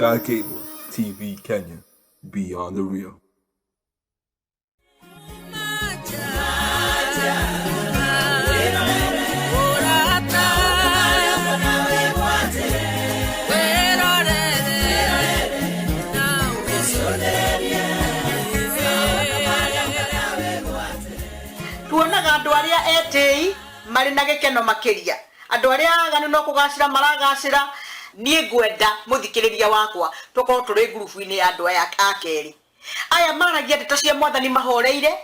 Sky Cable TV Kenya, beyond the real. Tuonaga andũ arĩa etĩi marĩ na gĩkeno makĩria, andũ arĩa aganu no kũgacĩra maragacĩra. Niĩ ngwenda mũthikĩrĩria wakwa tũkorwo tũrĩ ngurubu-inĩ ya andũ aya a kerĩ, aya maragia ndeto cia Mwathani mahoreire,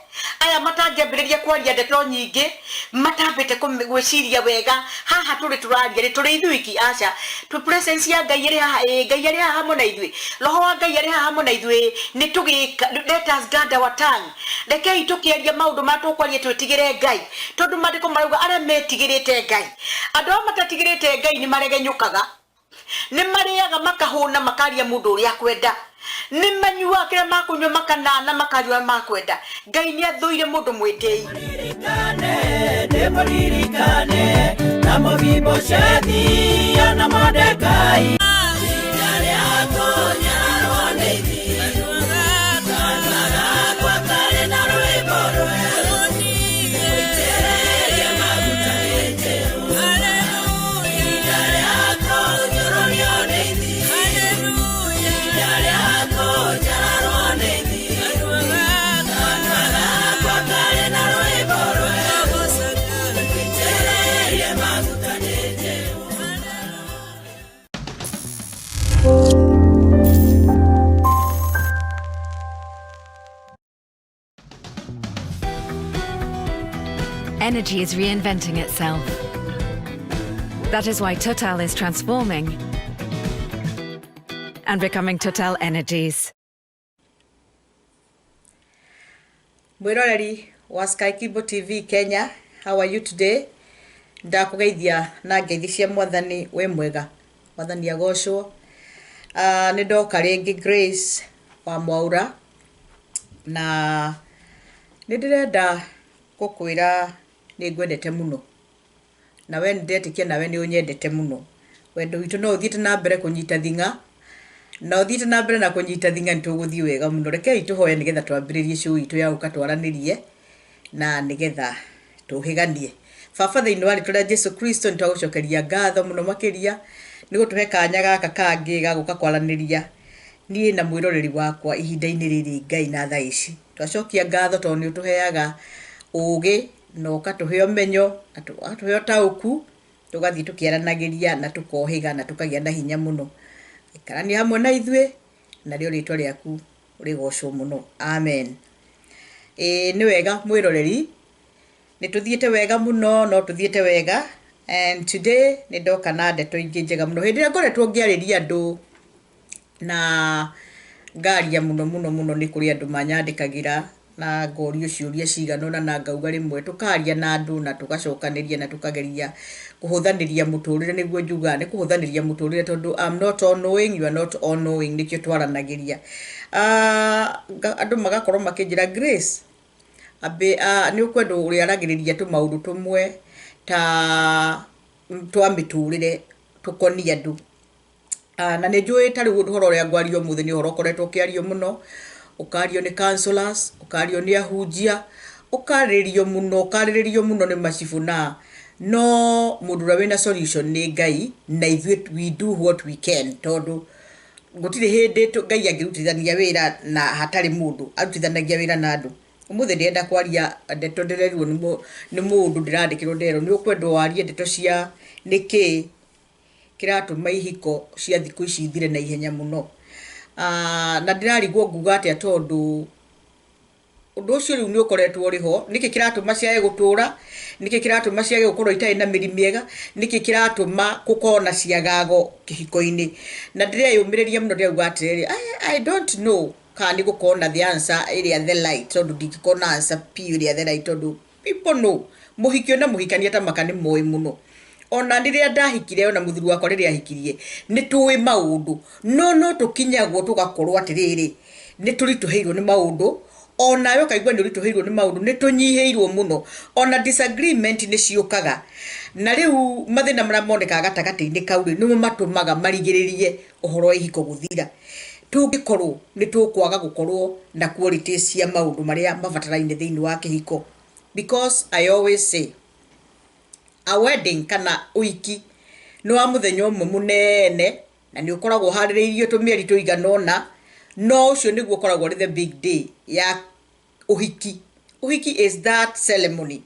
aya matangĩambĩrĩria kwaria ndeto nyingĩ matambĩte gwĩciria wega. Haha tũrĩ tũraria rĩ, tũrĩ ithuiki? Aca. Tũ presence ya Ngai ĩrĩ haha? Ĩĩ. Ngai arĩ haha hamwe na ithuĩ, Roho wa Ngai arĩ haha hamwe na ithuĩ. Nĩ tũgĩka, let us guard our tongue. Rekei tũkĩaria maũndũ marĩa tũkwaria twĩtigĩre Ngai, tondũ maandĩko marauga arĩa metigĩrĩte Ngai. Andũ arĩa matetigĩrĩte Ngai nĩ maregenyũkaga, nĩ marĩaga makahũna, makaria mũndũ ũrĩa akwenda, nĩ manyuaga kĩrĩa makũnyua makanana, makaria ũrĩa makwenda. Ngai nĩ athũire mũndũ mwĩtĩi. Ndĩmũririkane na Mefiboshethi na Mordekai. Ihinda rĩa kũnyararwo nĩ ithuĩ, kanua gakwa karĩ na rwĩmbo rwerũ, ngũitĩrĩrie maguta nĩ Jehova. Ihinda rĩa kũnyũrũrio nĩ ithuĩ, ihinda rĩa kũnyararwo nĩ ithuĩ, kanua gakwa karĩ na rwĩmbo rwerũ, ngũitĩrĩrie maguta nĩ Jehova. Energy is reinventing itself. That is why Total is transforming and becoming Total Energies. Mwĩroreri wa Sky Cable TV Kenya, how are you today? Ndakũgeithia na ngeithi cia Mwathani. Wĩ mwega? Mwathani agocwo. Nĩ ndoka rĩngĩ, Grace wa Mwaura, na nĩ ndĩrenda gũkwĩra nĩ ngwendete mũno, na we nĩ ndetĩkia nawe nĩ ũnyendete mũno. Wendo witũ no ũthiĩte na mbere kũnyita thing'a, na ũthiĩte na mbere na kũnyita thing'a, nĩ tũgũthiĩ wega mũno. Rekei tũhoe nĩgetha twambĩrĩrie show itũ ya gũka twaranĩrie na nĩgetha tũhĩganie. Baba, thĩinĩ wa rĩtwa rĩa Jesu Kristo, nĩ twagũcokeria ngatho mũno makĩria nĩ gũtũhe kanya gaka kangĩ ga gũka kwaranĩria niĩ na mwĩroreri wakwa ihinda-inĩ rĩrĩ. Ngai, na thaa ici twacokia ngatho tondũ nĩ ũtũheaga ũgĩ na ũkatũhe ũmenyo na ũgatũhe ũtaũku, tũgathiĩ tũkĩaranagĩria na tũkohĩga na tũkagĩa na hinya mũno. Ikarania hamwe na ithuĩ, narĩo rĩtwa rĩaku rĩgocwo mũno. Amen. Ĩĩ, nĩ wega mwĩroreri, nĩ tũthiĩte wega mũno, no tũthiĩte wega. And today nĩ ndoka na ndeto ingĩ njega mũno. Hĩndĩ ĩrĩa ngoretwo ngĩarĩria andũ na ngaria mũno mũno mũno, nĩ kũrĩ andũ manyandĩkagĩra na ngorio ciũria cigana ũna, na ngauga rĩmwe tũkaria na andũ na tũgacokanĩria na tũkageria kũhũthanĩria mũtũrĩre. Nĩguo njugaga nĩ kũhũthanĩria mũtũrĩre, tondũ I'm not all knowing, you are not all knowing, nĩkĩo twaranagĩria. Andũ magakorwo makĩnjĩra, "Grace, ambe nĩ ũkwenda ũrĩaragĩrĩria tũmaũndũ tũmwe ta twa mĩtũrĩre tũkonie andũ." Na nĩ njũĩ ta rĩu ũhoro ũrĩa ngwaria ũmũthĩ nĩ ũhoro ũkoretwo ũkĩario mũno, ũkario nĩ counselors, ũkario nĩ ahunjia, ũkarĩrĩrio mũno, ũkarĩrĩrio mũno nĩ macibũ, na no mũndũ ũrĩa wĩna solution nĩ Ngai, na ithuĩ we do what we can, tondũ gũtirĩ hĩndĩ Ngai angĩrutithania wĩra na hatarĩ mũndũ arutithanagia wĩra na andũ. Ũmũthĩ ndĩrenda kwaria ndeto ndĩrerirwo nĩ mũndũ, ndĩrandĩkĩrwo, nderwo nĩ ũkwendwo warie ndeto cia nĩkĩ kĩratũma ihiko cia thikũ ici ithire na ihenya mũno. Na ndĩrarigwo nguga atĩa, tondũ ũndũ ũcio rĩu nĩ ũkoretwo ũrĩ ho. Nĩkĩ kĩratũma ciage gũtũra? Nĩkĩ kĩratũma ciage gũkorwo itarĩ na mĩri mĩega? Nĩkĩ kĩratũma gũkorwo na ciagago kĩhiko-inĩ? Na ndĩreyũmĩrĩria mũno, ndĩrauga atĩrĩrĩ, I don't know kana nĩ gũkorwo na the answer ĩrĩa the light, tondũ ndingĩkorwo na answer piũ ĩrĩa the right, tondũ people know mũhiki na mũhikania ta maka nĩ moĩ mũno. Ona rĩrĩa ndahikire, ona mũthuri wakwa rĩrĩa ahikirie, nĩ tũĩ maũndũ, no tũkinyagwo tũgakorwo atĩrĩrĩ, nĩ tũritũhĩirwo nĩ maũndũ. Onawe ũkaigua nĩ ũritũhĩirwo nĩ maũndũ, nĩ tũnyihĩirwo mũno, ona disagreement nĩ ciũkaga. Na rĩu mathĩna marĩa monekaga gatagatĩ-inĩ kau rĩ, nĩmo matũmaga marigĩrĩrie ũhoro wa ihiko gũthira. Tũngĩkorwo nĩ tũkwaga gũkorwo na quality cia maũndũ marĩa mabataraine thĩinĩ wa kĩhiko. Because I always say, a wedding kana ũhiki nĩ wa mũthenya ũmwe mũnene, na nĩ ũkoragwo ũharĩrĩirio tũmĩeri tũigana ũna, no ũcio nĩguo ũkoragwo ũrĩ the big day ya ũhiki. Ũhiki is that ceremony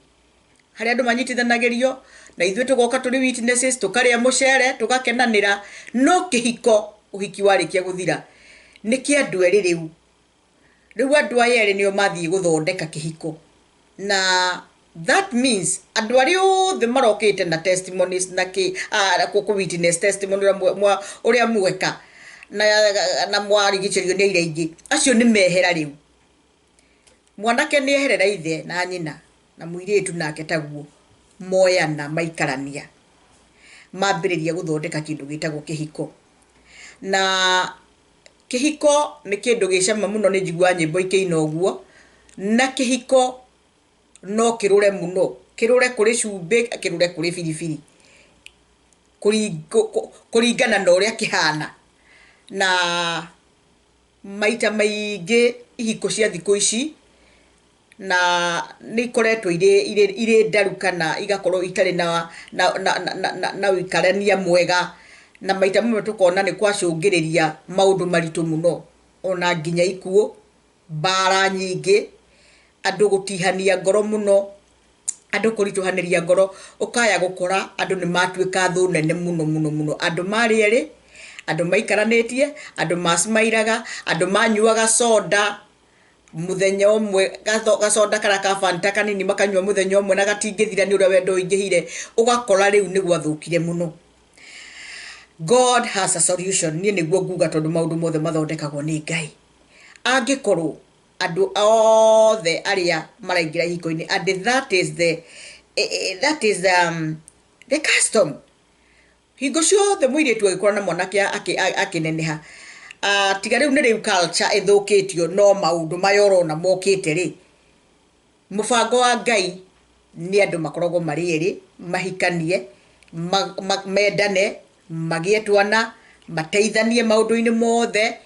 harĩa andũ manyitithanagĩrio, na ithuĩ tũgoka tũrĩ witnesses, tũkarĩa mũcere, tũgakenanĩra. No kĩhiko, ũhiki warĩkia gũthira, nĩ kĩa andũ erĩ. Rĩu rĩu andũ aya erĩ nĩo mathiĩ gũthondeka kĩhiko, na that means andũ arĩa othe marokĩte na testimonies na kĩ kũ witness testimony ũrĩa mweka na mwarigicĩrio nĩ aira aingĩ, acio nĩ mehera. Rĩu mwanake nĩ eherera ithe na nyina, na mũirĩtu nake taguo, moyana, maikarania, mambĩrĩria gũthondeka kĩndũ gĩtagwo kĩhiko. Na kĩhiko nĩ kĩndũ gĩ cama mũno, nĩ njiguaga nyĩmbo ikĩina ũguo. Na kĩhiko no kĩrũre mũno, kĩrũre kũrĩ cumbĩ, kĩrũre kũrĩ biribiri, kũringana na ũrĩa kĩhana. Na maita maingĩ ihiko cia thikũ ici na nĩ ikoretwo irĩ ndaru, kana igakorwo itarĩ na ũikarania mwega, na maita mamwe tũkona nĩ kwacũngĩrĩria maũndũ maritũ mũno, ona nginya ikuũ, mbara nyingĩ, andũ gũtihania ngoro mũno, andũ kũritũhanĩria ngoro, ũkaya gũkora andũ nĩ matuĩka thũ nene mũno mũno mũno. Andũ marĩ erĩ, andũ maikaranĩtie, andũ macimairaga, andũ manyuaga soda mũthenya ũmwe, gacoda karĩa ka Fanta kanini makanyua mũthenya ũmwe na gatingĩthira nĩ ũrĩa wendo ũingĩhire, ũgakora rĩu nĩ gwathũkire mũno. God has a solution. Niĩ nĩguo nguga, tondũ maũndũ mothe mathondekagwo nĩ Ngai. Angĩkorwo andũ othe arĩa maraingĩra ihiko-inĩ, and that is the custom, hingo ciothe mũirĩtu agĩkũra na mwanake akĩneneha, tiga rĩu nĩ rĩu culture ĩthũkĩtio, no maũndũ maya ũrona mokĩte rĩ, mũbango wa Ngai nĩ andũ makoragwo marĩ erĩ, mahikanie, mendane, magĩe twana, mateithanie maũndũ-inĩ mothe,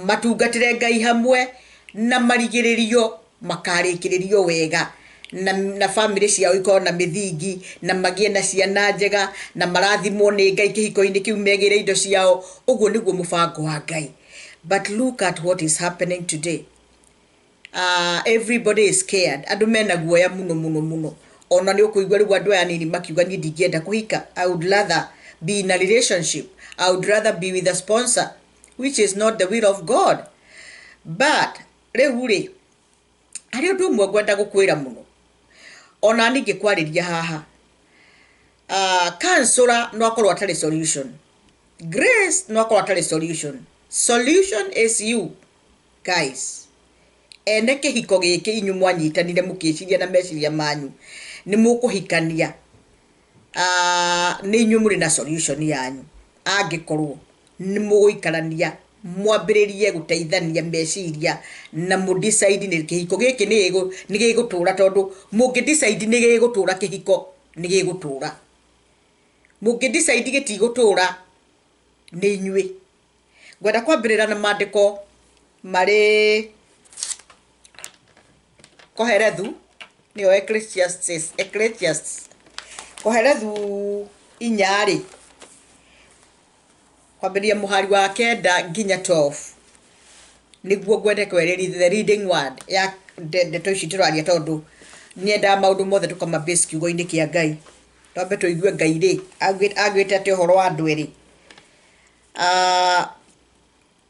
matungatĩre Ngai hamwe, na marigĩrĩrio makarĩkĩrĩrio wega, na bamĩrĩ ciao ikorwo na mĩthingi, na magĩe na ciana njega, na marathimwo nĩ Ngai kĩhiko-inĩ kĩu, megĩre indo ciao. Ũguo nĩguo mũbango wa Ngai. But look at what is happening today. Everybody is scared. Andũ mena guoya mũno mũno mũno. Ona nĩ ũkũigua rĩu andũ aya anini makiuga, "Niĩ ndingĩenda kũhika. I would rather be in a relationship. I would rather be with a sponsor," which is not the will of God. But rĩu rĩ, harĩ ũndũ ũmwe ngwenda gũkwĩra mũno, ona ningĩ kwarĩria haha, counselor no akorwo atarĩ solution, Grace no akorwo atarĩ solution. Solution is you guys, ene kĩhiko gĩkĩ. Inyuĩ mwanyitanire, mũkĩciria na meciria manyu nĩ mũkũhikania, nĩ inyuĩ mũrĩ na solution yanyu. Angĩkorwo nĩ mũgũikarania, mwambĩrĩrie gũteithania meciria na mũdecide nĩ kĩhiko gĩkĩ nĩ gĩgũtũra, tondũ mũngĩ decide nĩ gĩgũtũra, kĩhiko nĩ gĩgũtũra. Mũngĩ decide gĩtigũtũra, nĩ inyuĩ. Ngwenda kwambĩrĩra na maandĩko marĩ Koherethu, nĩyo Ecclesiastes, Ecclesiastes Koherethu 4 rĩ, kwambĩrĩria mũhari wa 9 nginya 12, nĩguo ngwende kwerĩria the leading word ya ndeto ici tũraria, tondũ nĩendaga maũndũ mothe tũkama base kiugo-inĩ kĩa Ngai. Twambe tũigue Ngai rĩ augĩte atĩ ũhoro wa andũ erĩ.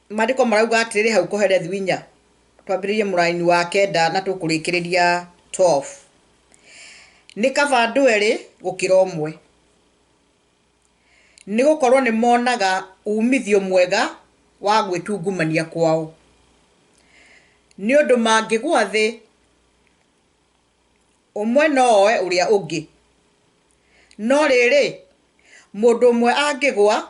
Maandĩko marauga atĩrĩrĩ hau Koherethu 4, twambĩrĩrie mũraini wa 9 na tũkũrĩkĩrĩria 12: "Nĩ kaba andũ erĩ gũkĩra ũmwe, nĩ gũkorwo nĩ monaga umithio mwega wa gwĩtungumania kwao. Nĩ ũndũ mangĩgwa thĩ, ũmwe no oe ũrĩa ũngĩ. No rĩrĩ, mũndũ ũmwe angĩgwa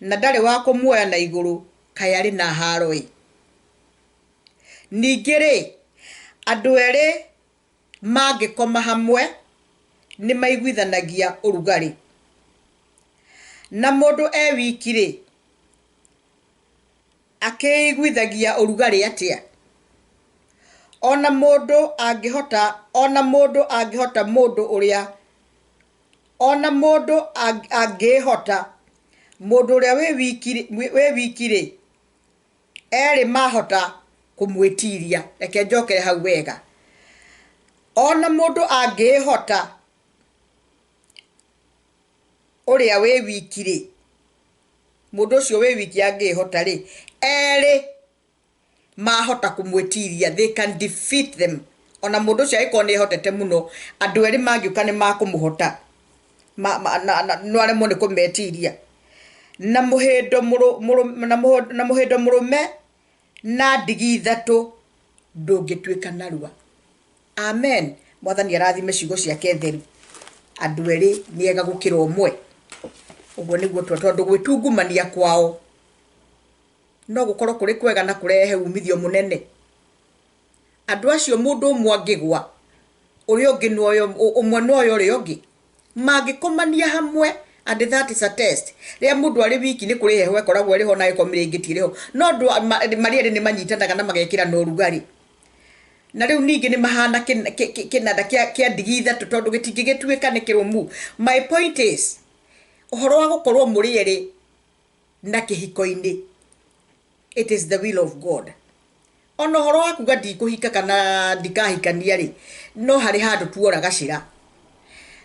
na ndarĩ wa kũmuoya na igũrũ, kaĩ arĩ na haro-ĩ! Ningĩ rĩ, Andũ erĩ mangĩkoma hamwe nĩ maiguithanagia ũrugarĩ, na mũndũ e wiki rĩ, akĩiguithagia ũrugarĩ atĩa? Ona mũndũ angĩhota, ona mũndũ angĩhota mũndũ ũrĩa, ona mũndũ angĩhota mũndũ ũrĩa wĩ wiki rĩ, erĩ mahota kũmwĩtiria. Reke njokere hau wega. Ona mũndũ angĩhota ũrĩa wĩ wiki rĩ, mũndũ ũcio wĩ wiki angĩhota rĩ, erĩ mahota kũmwĩtiria, they can defeat them. Ona mũndũ ũcio angĩkorwo nĩ ehotete mũno, andũ erĩ mangĩũka nĩ makũmũhota, no aremwo nĩ kũmetiria. Na mũhĩndo na mũhĩndo mũrũme na ndigi ithatũ ndũngĩtuĩka narua. Amen. Mwathani arathime ciugo ciake theru. Andũ erĩ nĩ ega gũkĩra ũmwe. Ũguo nĩguo tondũ gwĩtungumania kwao no gũkorwo kũrĩ kwega na kũrehe umithio mũnene. Andũ acio mũndũ ũmwe angĩgwa, ũrĩa ũngĩ noyo, ũmwe noyo ũrĩa ũngĩ, mangĩkomania hamwe, and that is a test. Rĩrĩa mũndũ arĩ wiki nĩ kũrĩ heho ĩkoragwo ĩrĩ ho na ĩkorwo mĩrĩngĩti ĩrĩ ho, no andũ marĩ erĩ nĩ manyitanaga na magekĩrana ũrugarĩ. Na rĩu ningĩ nĩ mahana kĩnanda kĩa ndigi ithatũ, tondũ gĩtingĩgĩtuĩka nĩ kĩrũmu. My point is, ũhoro wa gũkorwo mũrĩ erĩ na kĩhiko-inĩ, it is the will of God. Ona ũhoro wa kuga ndikũhika kana ndikahikania rĩ, no harĩ handũ tuora gacĩra.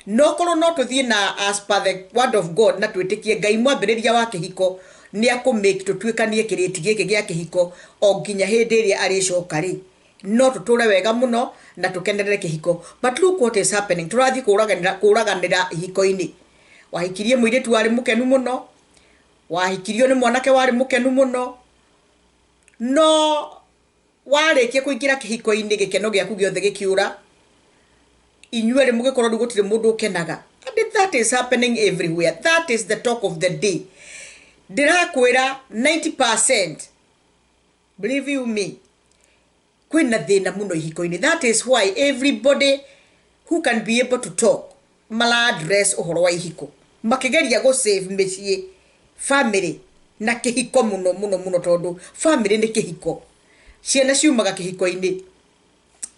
No korwo no tũthiĩ na as per the word of God na twĩtĩkie Ngai mwambĩrĩria wa kĩhiko nĩ akũmake tũtuĩkanie kĩrĩti gĩkĩ gĩa kĩhiko o nginya hĩndĩ ĩrĩa arĩcoka rĩ, no tũtũre wega mũno na tũkenerere kĩhiko. But look what is happening. Tũrathiĩ kũraganĩra ihiko-inĩ. Wahikirie mũirĩtu warĩ mũkenu mũno, wahikirio nĩ mwanake warĩ mũkenu mũno, no warĩkia kũingĩra kĩhiko-inĩ gĩkeno gĩaku gĩothe gĩkĩũra, inyuerĩ mũgĩkorwo rĩu gũtirĩ mũndũ ũkenaga. And that is happening everywhere. That is the talk of the day. Ndĩrakwĩra 90%, believe you me, kwĩna thĩna mũno ihiko-inĩ. That is why everybody who can be able to talk mara address ũhoro wa ihiko, makĩgeria gũ save mĩciĩ, family na kĩhiko mũno mũno mũno, tondũ family nĩ kĩhiko. Ciana ciumaga kĩhiko-inĩ,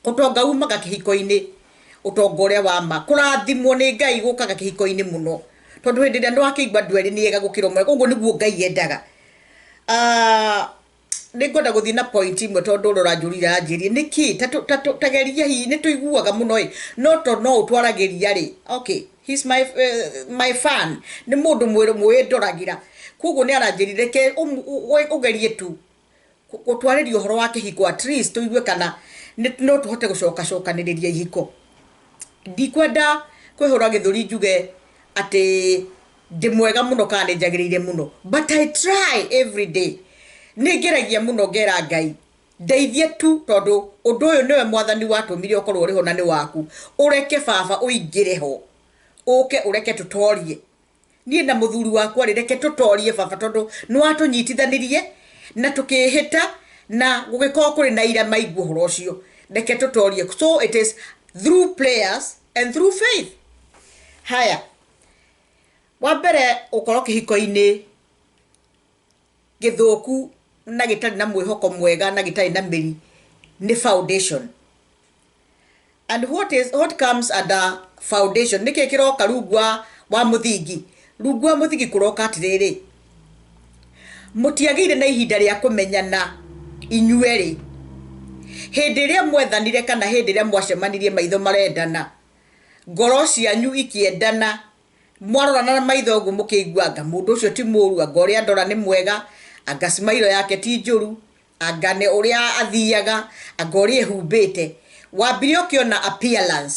ũtonga umaga kĩhiko-inĩ, ũtonga ũrĩa wa ma, kũrathimwo nĩ Ngai gũkaga kĩhiko-inĩ mũno, tondũ hĩndĩ ĩrĩa nĩwakĩigua andũ erĩ nĩ ega gũkĩra ũmwe, ũguo nĩguo Ngai endaga. Nĩ ngwenda gũthiĩ na point imwe, tondũ ũrĩa ũranjũrire aranjĩrire nĩkĩ ta geria hihi nĩ tũiguaga mũno ĩ, no to no ũtwaragĩria rĩ. Okay, he's my fan, nĩ mũndũ mwĩ ndoragĩra, koguo nĩ aranjĩrire reke ũgerie tu gũtwarĩria ũhoro wa kĩhiko, at least tũigue kana no tũhote gũcokacokanĩrĩria ihiko. Ndikwenda kwĩhũra gĩthũri njuge atĩ ndĩ mwega mũno kana nĩ njagĩrĩire mũno, but I try every day. Nĩ ngeragia mũno ngera Ngai ndeithie tu, tondũ ũndũ ũyũ nĩwe mwathani watũmire ũkorwo ũrĩ ho na nĩ waku, ũreke baba ũingĩre ho, ũke ũreke tũtorie niĩ na mũthuri wakwa rĩ, reke tũtorie baba, tondũ nĩ watũnyitithanirie na tũkĩhĩta na gũgĩkorwo kũrĩ na ira maigua ũhoro ũcio, reke tũtorie. So it is through prayers and through faith. Haya, wa mbere ũkorwo kĩhiko-inĩ gĩthũku na gĩtarĩ na mwĩhoko mwega na gĩtarĩ na mĩri nĩ foundation. And what comes under foundation? Nĩkĩ kĩroka rungu wa mũthingi? Rungu wa mũthingi kũroka atĩrĩrĩ, mũtiagĩire na ihinda rĩa kũmenyana inyuerĩ. Hĩndĩ ĩrĩa mwethanire kana hĩndĩ ĩrĩa mwacemanirie maitho marendana, ngoro cianyu ikĩendana, mwarorana na maitho ũguo mũkĩigua anga mũndũ ũcio ti mũru, anga ũrĩa ndora nĩ mwega, anga smile yake ti njũru, anga nĩ ũrĩa athiaga, anga ũrĩa ehumbĩte. Wambire ũkĩona appearance.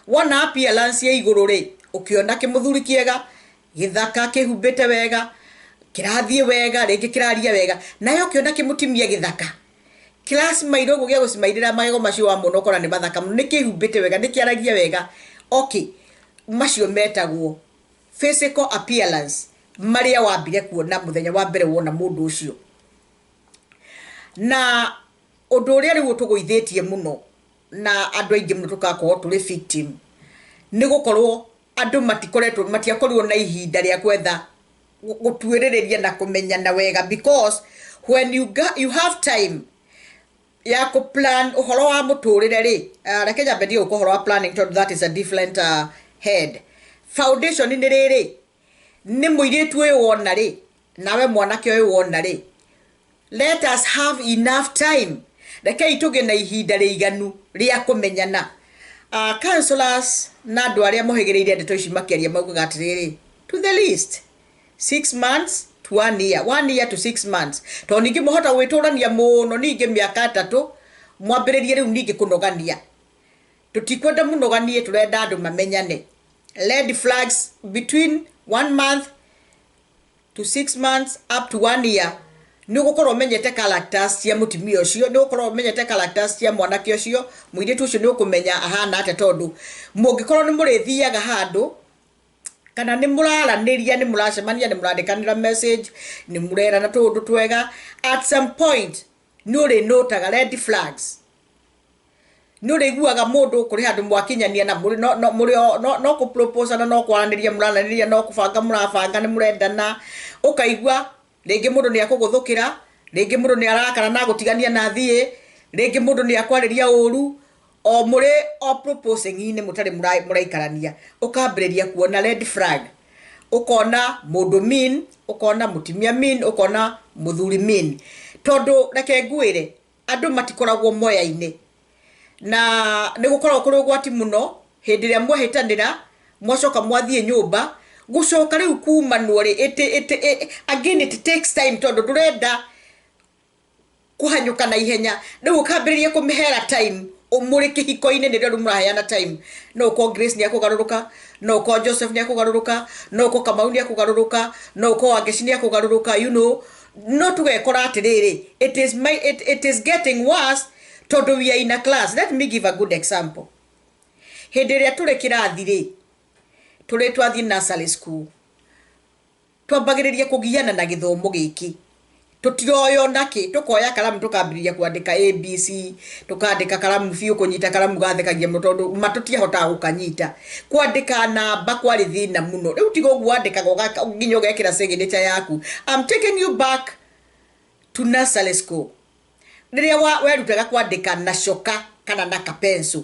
Wona appearance ya igũrũ rĩ, ũkĩona kĩmũthuri kĩega, gĩthaka, kĩhumbĩte wega, kĩrathiĩ wega, rĩngĩ kĩraria wega, nawe ũkĩona kĩmũtimia gĩthaka, kĩracmaira ũguo gĩa gũcimairĩra magego macio wamona ũkona nĩ mathaka mũno, nĩ kĩhumbĩte wega, nĩ kĩaragia wega. Okay, macio metagwo physical appearance, marĩa wambire kuona mũthenya wa mbere wona mũndũ ũcio. Na Ũndũ ũrĩa rĩu ũtũgũithĩtie mũno na andũ aingĩ mũno tũgakorwo tũrĩ victim nĩ gũkorwo andũ matikoretwo, matiakorirwo na ihinda rĩa gwetha gũtuĩrĩrĩria na kũmenyana wega, because when you have time ya kũ plan ũhoro wa mũtũrĩre rĩ, reke nyambe ndiĩ gũka ũhoro wa planning tondũ that is a different head. Foundation nĩ rĩrĩ, nĩ mũirĩtu ũyũ wona rĩ, nawe mwanake ũyũ wona rĩ, let us have enough time. Rekei tũgĩe na ihinda rĩiganu rĩa kũmenyana. Counselors na andũ arĩa mohĩgĩrĩire ndeto ici makĩaria maugaga atĩrĩrĩ, to the least 6 months to one year, one year to 6 months, tondũ ningĩ mũhota gwĩtũrania mũno, ningĩ mĩaka 3 mwambĩrĩrie rĩu ningĩ kũnogania. Tũtikwenda mũnoganie, tũrenda andũ mamenyane. Red flags between one month to 6 months up to one year, nĩ ũgũkorwo ũmenyete characters cia mũtumia ũcio, nĩ ũgũkorwo ũmenyete characters cia mwanake ũcio, mũirĩtu ũcio, nĩ ũkũmenya ahana atĩa, tondũ mũngĩkorwo nĩ mũrĩthiaga handũ kana nĩ mũraranĩria, nĩ mũracemania, nĩ mũrandĩkanĩra message, nĩ mũrerana tũũndũ twega, at some point nĩ ũrĩnũtaga red flags, nĩ ũrĩiguaga mũndũ kũrĩ handũ mwakinyania na mũrĩ no, no, mũrĩ no, no kũproposana, no kwaranĩria mũranĩria, no kũbanga mũrabanga, nĩ mũrendana, ũkaigua rĩngĩ mũndũ nĩ akũgũthũkĩra, rĩngĩ mũndũ nĩ arakara na gũtigania na thiĩ, rĩngĩ mũndũ nĩ akwarĩria ũru o mũrĩ o proposing-inĩ, mũtarĩ mũraikarania, ũkambĩrĩria kuona red flag, ũkona mũndũ mean, ũkona mũtumia mean, ũkona mũthuri mean, tondũ reke ngwĩre, andũ matikoragwo moya-inĩ na nĩ gũkoragwo kũrĩ ũgwati mũno hĩndĩ ĩrĩa mwehĩtanĩra, mwacoka mwathiĩ nyũmba, gũcoka rĩu kumanwo rĩ, again it takes time, tondũ ndũrenda kũhanyũka na ihenya. Rĩu ũkambĩrĩria kũmĩhera time mũrĩ kĩhiko-inĩ, nĩrĩo rĩu mũraheana time. No ũkorwo Grace nĩ akũgarũrũka, no ũkorwo Joseph nĩ akũgarũrũka, no ũkorwo Kamau nĩ akũgarũrũka, no ũkorwo Wangeci nĩ akũgarũrũka, no tũgekora atĩrĩrĩ, it is getting worse tondũ we are in a class. Let me give a good example. Hĩndĩ ĩrĩa tũrĩ kĩrathi rĩ, tũrĩ twathiĩ nursery school, twambagĩrĩria kũgiana na gĩthomo gĩkĩ tũtiroyo nakĩ, tũkoya karamu, tũkambĩrĩria kwandĩka ABC, tũkandĩka karamu biũ, kũnyita karamu gathekagia mũno tondũ ma tũtiahotaga gũkanyita. Kwandĩka namba kwarĩ thĩna mũno. Rĩu tiga ũguo wandĩkaga nginya ũgekĩra signature yaku. I'm taking you back to nursery school, rĩrĩa werutaga kwandĩka na coka kana na kapenso,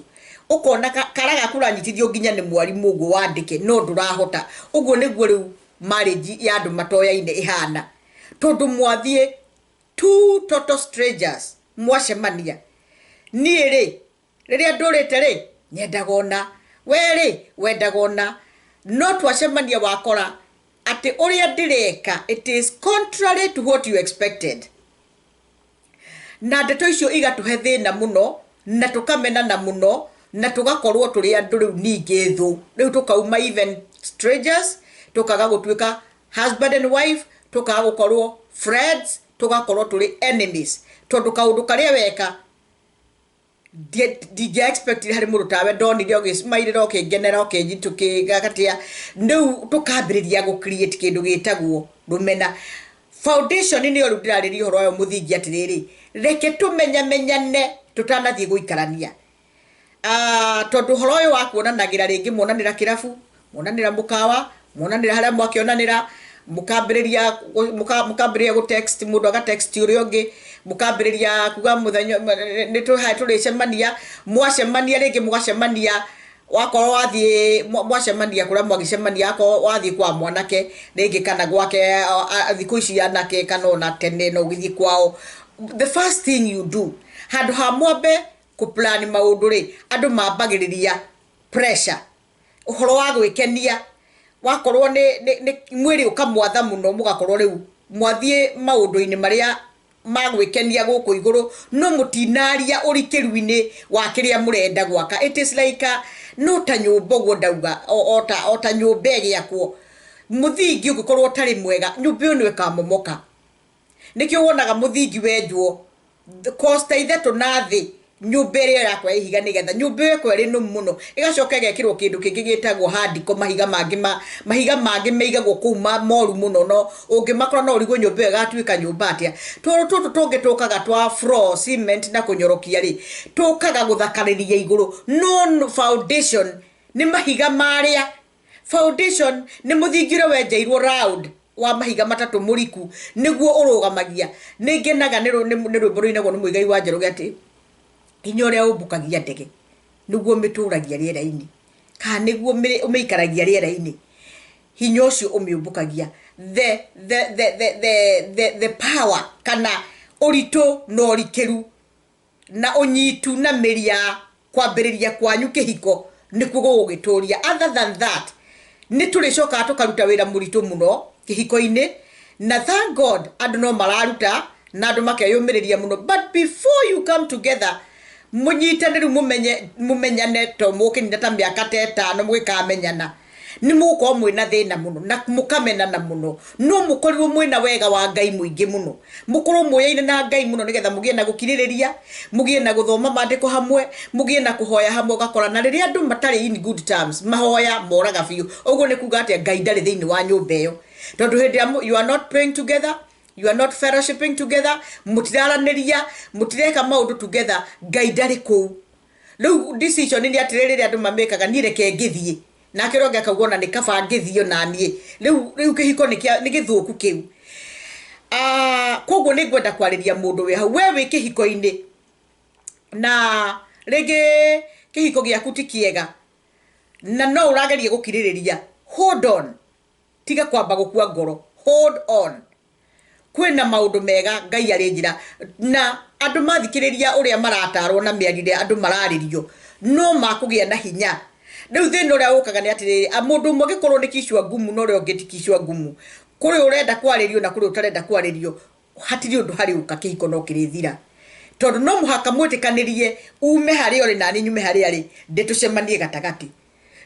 ũkona kara gaku ũranyitithio nginya nĩ mwarimũ ũguo wandĩke, no ndũrahota. Ũguo nĩguo rĩu marriage ya andũ matoyaine ĩhana, tondũ mwathiĩ two total strangers, mwacemania, niĩ rĩ, rĩrĩa ndũrĩte rĩ, nyendaga ona we rĩ, wendaga ona, no twacemania wakora atĩ ũrĩa ndĩreka, it is contrary to what you expected, na ndeto icio igatũhe thĩna mũno na tũkamenana mũno na tũgakorwo tũrĩ andũ rĩu ningĩ thũ. Rĩu tũkauma even strangers, tũkaga gũtuĩka husband and wife, tũkaga gũkorwo friends, tũgakorwo tũrĩ enemies, tondũ kaũndũ karĩa weka ndingĩa expect harĩ mũndũ tawe, ndonire ũgĩcimairĩra, ũkĩngenera, ũkĩnjitũkĩgagatia. Rĩu tũkambĩrĩria gũ create kĩndũ gĩtagwo rũmena. Foundation nĩyo rĩu ndĩrarĩria ũhoro wayo, mũthingi, atĩrĩrĩ, reke tũmenyamenyane tũtanathiĩ gũikarania. Tondũ ũhoro ũyũ wa kuonanagĩra, rĩngĩ muonanĩra kĩrabu, muonanĩra mũkawa, muonanĩra harĩa mwakĩonanĩra, mũkambĩrĩria gũ text, mũndũ aga text ũrĩa ũngĩ, mũkambĩrĩria kuga mũthenya nĩ tũrĩcemania. Mwacemania, rĩngĩ mũgacemania, wakorwo wathiĩ mwacemania kũrĩa mwagĩcemania, akorwo wathiĩ kwa mwanake rĩngĩ kana gwake, thikũ ici anake kana ona tene no ũgĩthiĩ kwao, the first thing you do, handũ ha mwambe kũplan maũndũ rĩ, andũ mambagĩrĩria pressure, ũhoro wa gwĩkenia, wakorwo nĩ mwĩrĩ ũkamwatha mũno, mũgakorwo rĩu mwathiĩ maũndũ-inĩ marĩa ma gwĩkenia gũkũ igũrũ, no mũtinaria ũrikĩru-inĩ wa kĩrĩa mũrenda gwaka. It is like a, no ta nyũmba ũguo ndauga, o ta nyũmba ĩgĩakwo, mũthingi ũngĩkorwo ũtarĩ mwega, nyũmba ĩyo nĩ ĩkamomoka. Nĩkĩo wonaga mũthingi wenjwo costa 3 na thĩ. Nyũmba ĩrĩa ĩrakwo ya ihiga, nĩgetha nyũmba ĩyo ĩkorwo ĩrĩ nũmu mũno, ĩgacoka ĩgekĩrwo kĩndũ kĩngĩ gĩtagwo handiko. Mahiga mangĩ ma mahiga mangĩ maigagwo kũu ma moru mũno, no ũngĩmakora no ũrigwo nyũmba ĩyo ĩgatuĩka nyũmba atĩa. Tũrũ tũtũ tũngĩ tũkaga twa floor cement na kũnyorokia rĩ, tũkaga gũthakarĩria igũrũ, no foundation nĩ mahiga marĩa. Foundation nĩ mũthingi ũrĩa wenjeirwo round wa mahiga matatũ mũriku, nĩguo ũrũgamagia. Nĩ ngenaga nĩ rwĩmbo rũinagwo nĩ Mũigai wa Njoroge atĩ hinya ũrĩa ũmbũkagia ndege nĩguo ũmĩtũragia rĩera-inĩ, kana nĩguo ũmĩikaragia rĩera-inĩ, hinya ũcio ũmĩũmbũkagia, the power kana ũritũ na ũrikĩru na ũnyitu na mĩri ya kwambĩrĩria kwanyu kĩhiko nĩkuo gũgũgĩtũria. Other than that, nĩ tũrĩcokaga tũkaruta wĩra mũritũ mũno kĩhiko-inĩ, na thank God andũ no mararuta na andũ makeyũmĩrĩria mũno. But before you come together, mũnyitane rĩu, mũmenye mũmenyane, to mũkĩnyita ta mĩaka ta 5 mũgĩkamenyana, nĩ mũgũkorwo mwĩna thĩna mũno na mũkamenana mũno. No mũkorirwo mwĩna wega wa Ngai mũingĩ mũno, mũkorwo mũyaine na Ngai mũno, nĩgetha mũgĩe na gũkirĩrĩria, mũgĩe na gũthoma maandĩko hamwe, mũgĩe na kũhoya hamwe. Ũgakora na rĩrĩa andũ matarĩ in good terms, mahoya moraga biũ. Ũguo nĩ kuga atĩa? Ngai ndarĩ thĩinĩ wa nyũmba ĩyo, tondũ hĩndĩ ĩrĩa you are not praying together, you are not fellowshipping together, mũtiraranĩria, mũtireka maũndũ together, Ngai ndarĩ kũu. Rĩu decision nĩ atĩrĩrĩ, rĩrĩa andũ mamĩkaga, niĩ reke ngĩthiĩ nake ũrĩa ũngĩ akauga ona nĩ kaba ngĩthiĩ ona niĩ. Rĩu kĩhiko nĩ gĩthũku kĩu. Koguo nĩ ngwenda kwarĩria mũndũ wĩ hau, we wĩ kĩhiko-inĩ na rĩngĩ kĩhiko gĩaku ti kĩega na no ũrageria gũkirĩrĩria, hold on, tiga kwamba gũkua ngoro, hold on. Kwĩna maũndũ mega Ngai arĩ njĩra, na andũ mathikĩrĩria ũrĩa maratarwo na mĩario andũ mararĩrio no makũgĩa na hinya. Rĩu thĩna ũrĩa ũkaga nĩ atĩrĩrĩ, mũndũ ũmwe angĩkorwo nĩ kichwa ngumu na ũrĩa ũngĩ ti kichwa ngumu, kũrĩ ũrenda kwarĩrio na kũrĩ ũtarenda kwarĩrio, hatirĩ ũndũ harĩ ũka, kĩhiko no kĩrĩthira, tondũ no mũhaka mwĩtĩkanĩrie, ume harĩa ũrĩ nani nyume harĩa arĩ, ndĩtũcemanie gatagatĩ.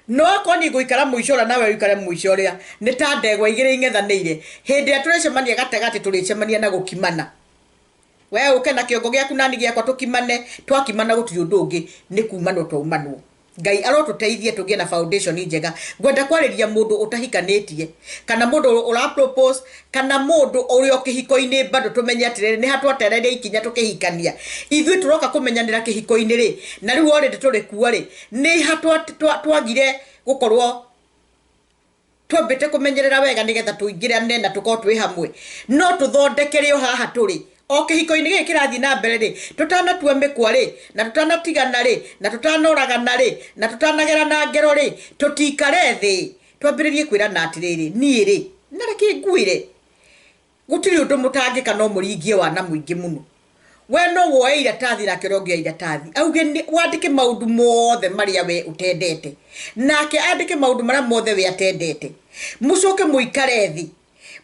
No akorwo niĩ ngũikara mũico ũrĩa nawe ũikare mũico ũrĩa, nĩ ta ndegwa igĩrĩ ing'ethanĩire. Hĩndĩ ĩrĩa tũrĩcemania gatagatĩ, tũrĩcemania na gũkimana. We ũke na kĩongo gĩaku nani gĩakwa, tũkimane. Twakimana, gũtirĩ ũndũ ũngĩ, nĩ kumanwo twaumanwo. Ngai arotũteithie tũgĩe na foundation njega. Ngwenda kwarĩria mũndũ ũtahikanĩtie, kana mũndũ ũra propose, kana mũndũ ũrĩ o kĩhiko-inĩ bado. Tũmenye atĩrĩrĩ, nĩ hatwatereire ikinya tũkĩhikania? Ithuĩ tũroka kũmenyanĩra kĩhiko-inĩ rĩ, na rĩu already tũrĩ kuo rĩ, nĩ ha twagire gũkorwo twambĩte kũmenyerera wega nĩgetha tũingĩrane na tũkorwo twĩ hamwe? No tũthondekere o haha tũrĩ o kĩhiko-inĩ gĩkĩ kĩrathiĩ na mbere rĩ, tũtanatua mĩkwa rĩ, na tũtanatigana rĩ, na tũtanoragana rĩ, na tũtanagerana ngero rĩ, tũtikare thĩ twambĩrĩrie kwĩrana atĩrĩrĩ, niĩ rĩ, na reke ngwĩre, gũtirĩ ũndũ mũtangĩka no mũringie wana mũingĩ mũno. We no woe iratathi nake ũrĩa ũngĩ oe iratathi, auge wandĩke maũndũ mothe marĩa we ũtendete, nake andĩke maũndũ marĩa mothe we atendete. Mũcoke mũikare thĩ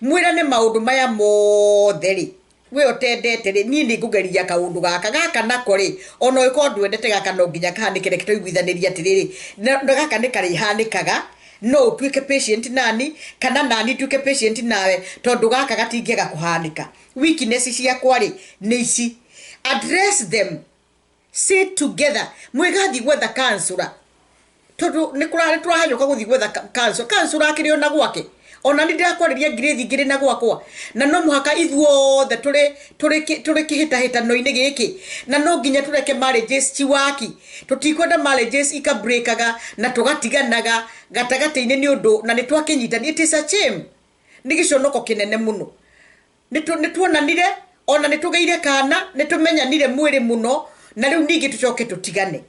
mwĩrane, maũndũ maya mothe rĩ, we ũtendete rĩ, niĩ nĩ ngũgeria kaũndũ gaka gaka nako rĩ, ona ũngĩkorwo ndwendete gaka, no nginya kahanĩke. Reke tũiguithanĩrie atĩrĩrĩ, na gaka nĩ karĩhanĩkaga, no ũtuĩke patient nani kana nani nduĩke patient nawe, tondũ gaka gatingĩaga kũhanĩka. Weakness ciakwa rĩ, nĩ ici. Address them, sit together, mwĩgathiĩ gwetha counselor, tondũ nĩ kũrarĩ tũrahanyũka gũthiĩ gwetha counselor. Counselor akĩrĩ ona gwake, ona nĩ ndĩrakwarĩria ngirĩthi ngĩrĩ na gwakwa, na no mũhaka ithuothe tũrĩ kĩhĩtahĩtano-inĩ gĩkĩ, na no nginya tũreke marriages ciwaki. Tũtikwenda marriages ikabreakaga na tũgatiganaga gatagatĩ-inĩ nĩ ũndũ na nĩ twakĩnyitani. It is a shame, nĩ gĩconoko kĩnene mũno. Nĩ tuonanire, ona nĩ tũgĩire kana, nĩ tũmenyanire mwĩrĩ mũno, na rĩu ningĩ tũcoke tũtigane,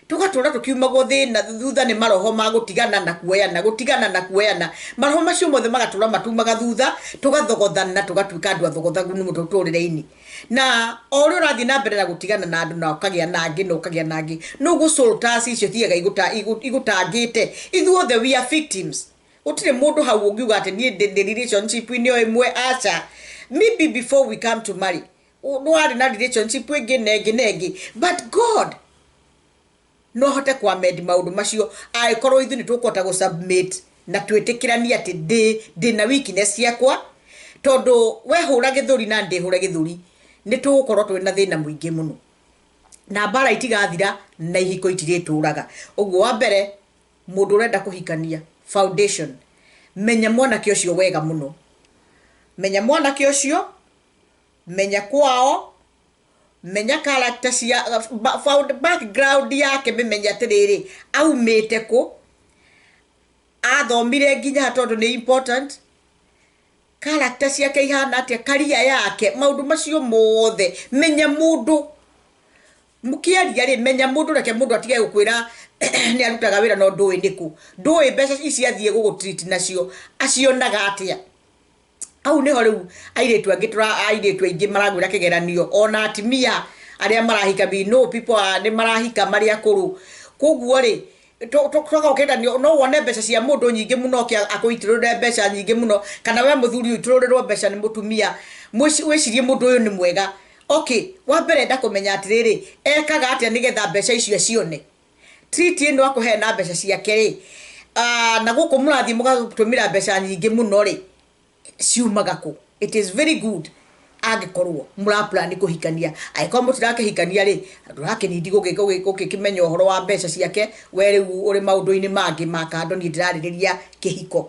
tũgatũra tũkiumagwo thĩna thutha nĩ maroho ma gũtigana na kuoyana, gũtigana na kuoyana. Maroho macio mothe magatũra matumaga thutha, tũgathogothana, tũgatuĩka andũ athogothagu nĩ mũtũrĩre-inĩ. Na o ũrĩa ũrathiĩ na mbere na gũtigana na andũ na ũkagĩa na angĩ na ũkagĩa na angĩ, noguo soul ties icio thiaga igũtangĩte. Ithuothe we are victims. Gũtirĩ mũndũ hau ũngiuga atĩ niĩ ndĩ relationship-inĩ o ĩmwe. Aca, maybe before we come to marry nĩwarĩ na relationship ĩngĩ na ĩngĩ na ĩngĩ, but God no hote kwamendi maũndũ macio angĩkorwo ithuĩ nĩ tũkũhota gũ na twĩtĩkĩranie atĩ ndĩ na weakness ciakwa, tondũ wehũra gĩthũri na ndĩhũre gĩthũri, nĩ tũgũkorwo twĩ na thĩna mũingĩ mũno. Na mbara itigathira na ihiko itirĩtũraga. Ũguo wa mbere, mũndũ ũrenda kũhikania, foundation, menya mwanake ũcio wega mũno, menya mwanake ũcio, menya kwao, menya character cia background yake, mĩmenye atĩrĩrĩ, aumĩte kũ, athomire nginya ha, tondũ nĩ important. Character ciake ihana atĩa, career yake, maũndũ macio mothe. Menya mũndũ mũkĩaria rĩ, menya mũndũ. Reke mũndũ atige gũkwĩra nĩ arutaga wĩra no ndũĩ nĩkũ, ndũĩ mbeca ici athiĩ gũgũtreat nacio acionaga atĩa. Hau nĩho rĩu airĩtu angĩ tũra airĩtu aingĩ maragwĩra kĩgeranio, ona atimia arĩa marahika. We know people are, nĩ marahika marĩ akũrũ. Koguo rĩ, tũgoka kĩgeranio, no wone mbeca cia mũndũ nyingĩ mũno, oke akũitũrũre mbeca nyingĩ mũno, kana we mũthuri ũitũrũrĩrwo mbeca nĩ mũtumia, wĩcirie mũndũ ũyũ nĩ mwega. Okay, wa mbere enda kũmenya atĩrĩrĩ, ekaga atĩa nĩgetha mbeca icio acione? Treat ĩno akũhe na mbeca ciake rĩ, na gũkũ mũrathiĩ mũgatũmĩra mbeca nyingĩ mũno rĩ, ciumaga kũ? It is very good angĩkorwo mũraplan kũhikania. Angĩkorwo mũtirakĩhikania rĩ, ndũrakĩnindi gũgĩkĩmenya ũhoro wa mbeca ciake. We rĩu ũrĩ maũndũ-inĩ mangĩ ma kando. Niĩ ndĩrarĩrĩria kĩhiko,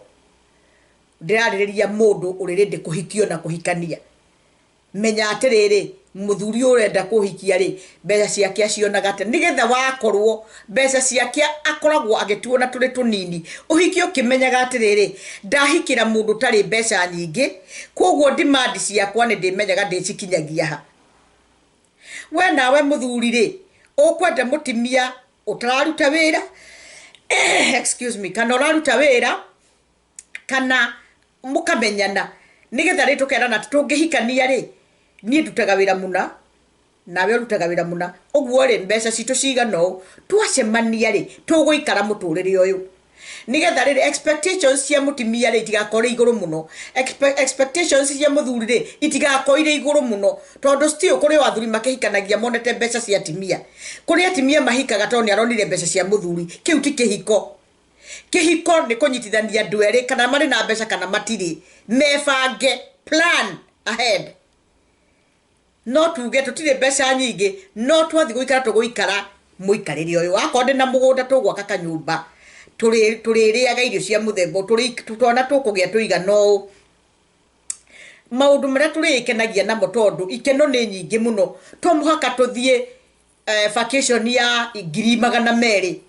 ndĩrarĩrĩria mũndũ ũrĩ ready kũhikio na kũhikania. Menya atĩrĩrĩ, mũthuri ũyũ ũrenda kũhikia rĩ, mbeca ciake acionaga atĩa, nĩgetha wakorwo mbeca ciake akoragwo agĩtuona tũrĩ tũnini, ũhiki ũkĩmenyaga atĩrĩrĩ, ndahikĩra mũndũ ũtarĩ mbeca nyingĩ, koguo demand ciakwa nĩ ndĩmenyaga ndĩcikinyagia ha. We nawe mũthuri rĩ, ũkwenda mũtimia ũtararuta wĩra, excuse me, kana ũraruta wĩra, kana mũkamenyana nĩgetha rĩ tũkerana atĩ tũngĩhikania rĩ, niĩ ndutaga wĩra mũna, nawe ũrutaga wĩra mũna, ũguo rĩ, mbeca citũ cigana ũũ, twacemania rĩ, tũgũikara mũtũrĩre ũyũ. Nĩgetha rĩrĩ expectations cia mũtimia rĩ itigakorwo igũrũ mũno, expectations cia mũthuri rĩ itigakorwo irĩ igũrũ mũno, tondũ still kũrĩ o athuri makĩhikanagia monete mbeca cia atimia, kũrĩ atimia mahikaga tondũ nĩ aronire mbeca cia mũthuri. Kĩu ti kĩhiko. Kĩhiko nĩ kũnyitithania andũ erĩ, kana marĩ na mbeca kana matirĩ, mebange, plan ahead. No tuge tũtirĩ mbeca nyingĩ, no twathiĩ gũikara tũgũikara mũikarĩre ũyũ, akorwo ndĩ na mũgũnda tũgwaka kanyũmba, tũrĩrĩaga irio cia mũthemba ũyũ, twana tũkũgĩa tũigana ũũ, maũndũ marĩa tũrĩkenagia namo, tondũ ikeno nĩ nyingĩ mũno. To mũhaka tũthiĩ vacation ya 200,000,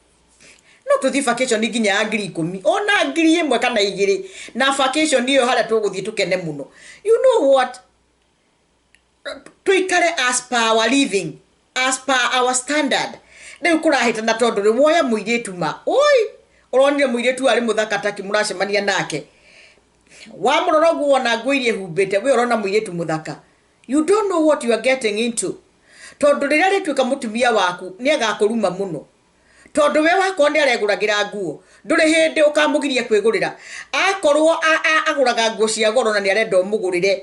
no tũthiĩ vacation nginya ya 10,000, ona 1,000 kana 2, na vacation ĩyo harĩa tũgũthiĩ tũkene mũno. You know what, tuikare as per our living, as per our standard. Rĩu kũrahĩtana tondũ rĩ woya mũirĩtu ma oi ũronire mũirĩtu arĩ mũthaka taki mũracemania nake, wamũrora ũguo wona nguo iria ehumbĩte, we ũrona mũirĩtu mũthaka. You don't know what you are getting into, tondũ rĩrĩa rĩtuĩka mũtumia waku nĩ agakũruma mũno, tondũ we wakorwo nĩ aregũragĩra nguo, ndũrĩ hĩndĩ ũkamũgiria kwĩgũrĩra. Akorwo agũraga nguo cia goro na nĩ arenda ũmũgũrĩre,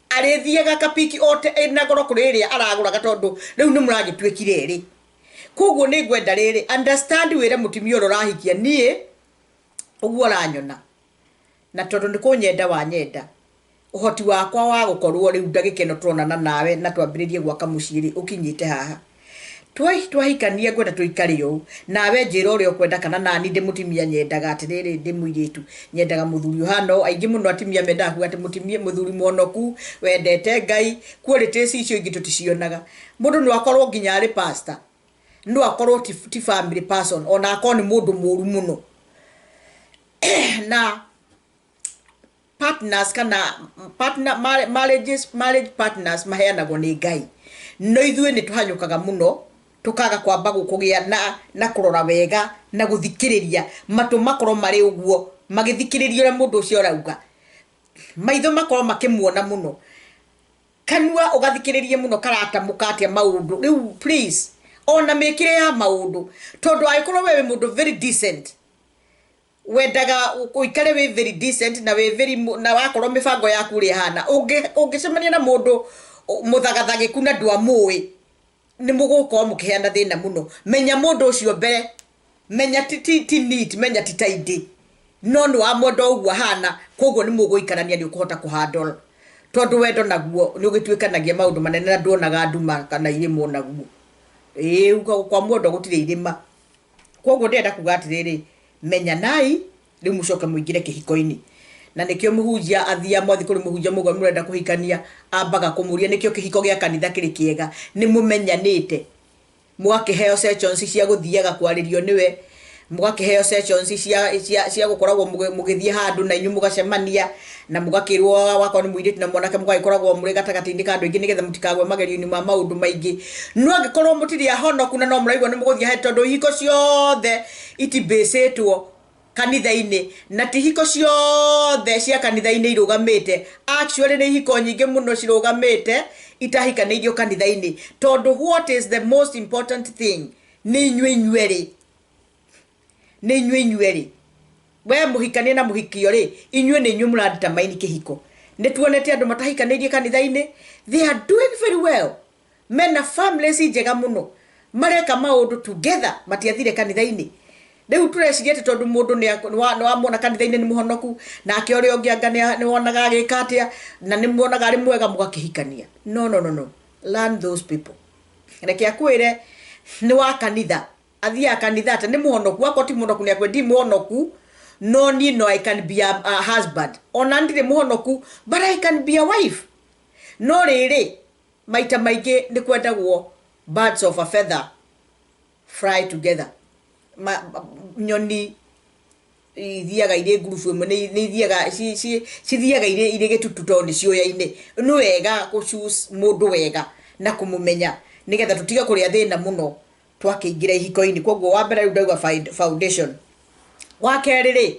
arĩthiaga kapiki ote ĩna goro kũrĩ ĩrĩa aragũraga, tondũ rĩu nĩ mũragĩtuĩkire erĩ. Koguo nĩ ngwenda rĩrĩ, understand, wĩre mũtumia ũrĩa ũrahikia, niĩ ũguo ũranyona na tondũ nĩ kũnyenda wanyenda, ũhoti wakwa wa gũkorwo rĩu ndagĩka ĩno tũronana nawe na twambĩrĩrie gwaka mũciĩ rĩ, ũkinyĩte haha. Twahikania ngwenda tũikare ũũ, nawe njĩra ũrĩa ũkwenda, kana nani ndĩ mũtumia nyendaga atĩrĩrĩ, ndĩ mũirĩtu nyendaga mũthuri ũhana ũũ. Aingĩ mũno atumia mendaga kuga atĩ mũtumia, mũthuri mwonoku wendete Ngai. Qualities icio ingĩ tũticionaga. Mũndũ no akorwo nginya arĩ pastor, no akorwo ti family person, ona akorwo nĩ mũndũ mũru mũno. Na partners kana partner marriages, marriage partners maheanagwo nĩ Ngai, no ithuĩ nĩ tũhanyũkaga mũno tũkaga kwamba kũgĩa na kũrora wega na gũthikĩrĩria, matũ makorwo marĩ ũguo magĩthikĩrĩria ũrĩa mũndũ ũcio arauga, maitho makorwo makĩmuona mũno, kanua ũgathikĩrĩrie mũno karatamũka atĩa maũndũ. Rĩu please, ona mĩkĩre ya maũndũ, tondũ angĩkorwo we wĩ mũndũ very decent, wendaga ũikare wĩ very decent na wĩ very na wakorwo mĩbango yaku ũrĩa ĩhana, ũngĩcemania na mũndũ mũthagathagĩku na ndwamũĩ, nĩ mũgũkorwo mũkĩheana thĩna mũno. Menya mũndũ ũcio mbere, menya ti neat, menya ti tidy, no nĩ wamwenda ũguo ahana, koguo nĩ mũgũikarania, nĩ ũkũhota kũhandle, tondũ wendo naguo nĩ ũgĩtuĩkanagia maũndũ manene na nduonaga nduma kana irĩmwo naguo. Ĩĩ, kwa Mwondo gũtirĩ irĩma. Koguo ndĩrenda kuga atĩrĩrĩ, menyanai rĩu mũcoke mũingĩre kĩhiko-inĩ. Na nĩkĩo mũhunjia athia mwathi kũrĩ mũhunjia mũgwa mũrenda kũhikania, ambaga kũmũria nĩkĩo kĩhiko gĩa kanitha kĩrĩ kĩega. Nĩ mũmenyanĩte, mũgakĩheo sessions cia gũthiaga kwarĩrio nĩwe, mũgakĩheo sessions cia gũkoragwo mũgĩthiĩ handũ na inyuĩ mũgacemania na mũgakĩrwo wakorwo nĩ mũirĩtu na mwanake, mũgagĩkoragwo mũrĩ gatagatĩ-inĩ ka andũ aingĩ nĩgetha mũtikagwe magerio-inĩ ma maũndũ maingĩ. No angĩkorwo mũtirĩ ahonoku na no mũraigua nĩ mũgũthiĩ ahead, tondũ ihiko ciothe itibĩcĩtwo kanitha-inĩ, na ti hiko ciothe cia kanitha-inĩ irũgamĩte. Actually nĩ ihiko nyingĩ mũno cirũgamĩte itahikanĩirio kanitha-inĩ, tondũ what is the most important thing nĩ inyuĩ inyuerĩ, nĩ inyuĩ inyuerĩ, we mũhikania na mũhikio rĩ, inyuĩ nĩ inyuĩ mũradetermine kĩhiko. Nĩ tuonete andũ matahikanĩirie kanitha-inĩ, they are doing very well, mena families njega mũno, mareka maũndũ together, matiathire kanitha-inĩ. Rĩu tũreciria atĩ tondũ mũndũ nĩ wamwona kanitha-inĩ nĩ mũhonoku, nake ũrĩa ũngĩ anga nĩ wonaga agĩka atĩa na nĩ muonaga arĩ mwega, mũgakĩhikania. No, no, no, no, learn those people. Reke akwĩre nĩ wa kanitha, athiaga kanitha, atĩ nĩ mũhonoku. Akorwo ti mũhonoku, nĩ akwĩre ndi mũhonoku, no niĩ no I can be a husband, ona ndirĩ mũhonoku, but I can be a wife. No rĩrĩ, maita maingĩ nĩ kwendagwo birds of a feather fly together. Nyoni ithiaga irĩ ngurubu ĩmwe, nĩ ithiaga cithiaga irĩ gĩtutu tondũ nĩ ciũyaine. Nĩ wega gũ choose mũndũ wega na kũmũmenya nĩgetha tũtige kũrĩa thĩna mũno twakĩingĩra ihiko-inĩ. Koguo wa mbere rĩu ndauga foundation. Wa kerĩ rĩ,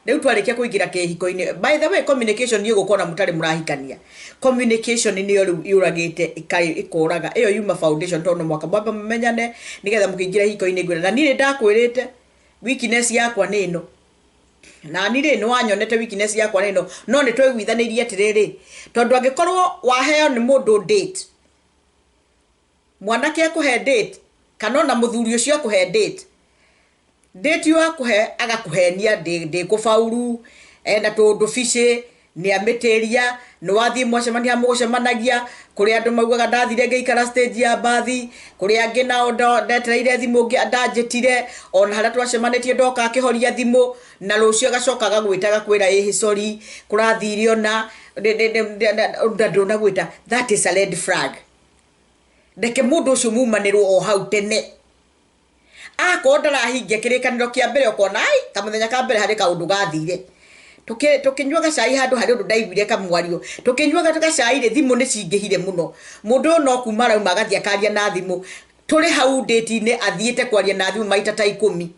rĩu twarĩkia kũingĩra kĩhiko-inĩ, by the way, communication nĩ ĩgũkorwo na mũtarĩ mũrahikania. Communication nĩyo rĩu yũragĩte ĩkoraga ĩyo yuma foundation, tondũ no mwaka mwambe mũmenyane nĩgetha mũkĩingĩra ihiko-inĩ. Ngwĩra na niĩ nĩ ndakwĩrĩte weakness yakwa nĩ ĩno, na niĩ rĩ, nĩ wanyonete weakness yakwa nĩ ĩno, no nĩ twaiguithanĩirie atĩrĩrĩ, tondũ angĩkorwo waheo nĩ mũndũ date, mwanake akũhe date kana ona mũthuri ũcio akũhe date, date yo akũhe agakũhenia ndĩkũbauru, ena tũũndũ bicĩ nĩ amĩtĩria, nĩ wathiĩ mwacemania mũgũcemanagia. Kũrĩ andũ maugaga ndathire ngĩikara stage ya mbathi, kũrĩ angĩ nao ndetereire thimũ ndanjĩtire, ona harĩa twacemanĩtie ndoka akĩhoria thimũ, na rũciũ agacoka agagwĩta agakwĩra, "Ĩhĩ, sorry, kũrathire ona ndũnagwĩta." That is a red flag. Reke mũndũ ũcio mumanĩrwo o hau tene. Akorwo ndarahingia kĩrĩkanĩro kĩa mbere, ũkona ai kamũthenya ka mbere harĩ kaũndũ gathire, tũkĩnyua gacai handũ harĩ ũndũ ndaiguire kamwario, tũkĩnyuaga gacai rĩ, thimũ nĩ cingĩhire mũno. Mũndũ ũyũ no kuma arauma agathiĩ akaria na thimũ. Tũrĩ hau ndĩti-inĩ, athiĩte kwaria na thimũ maita ta 10.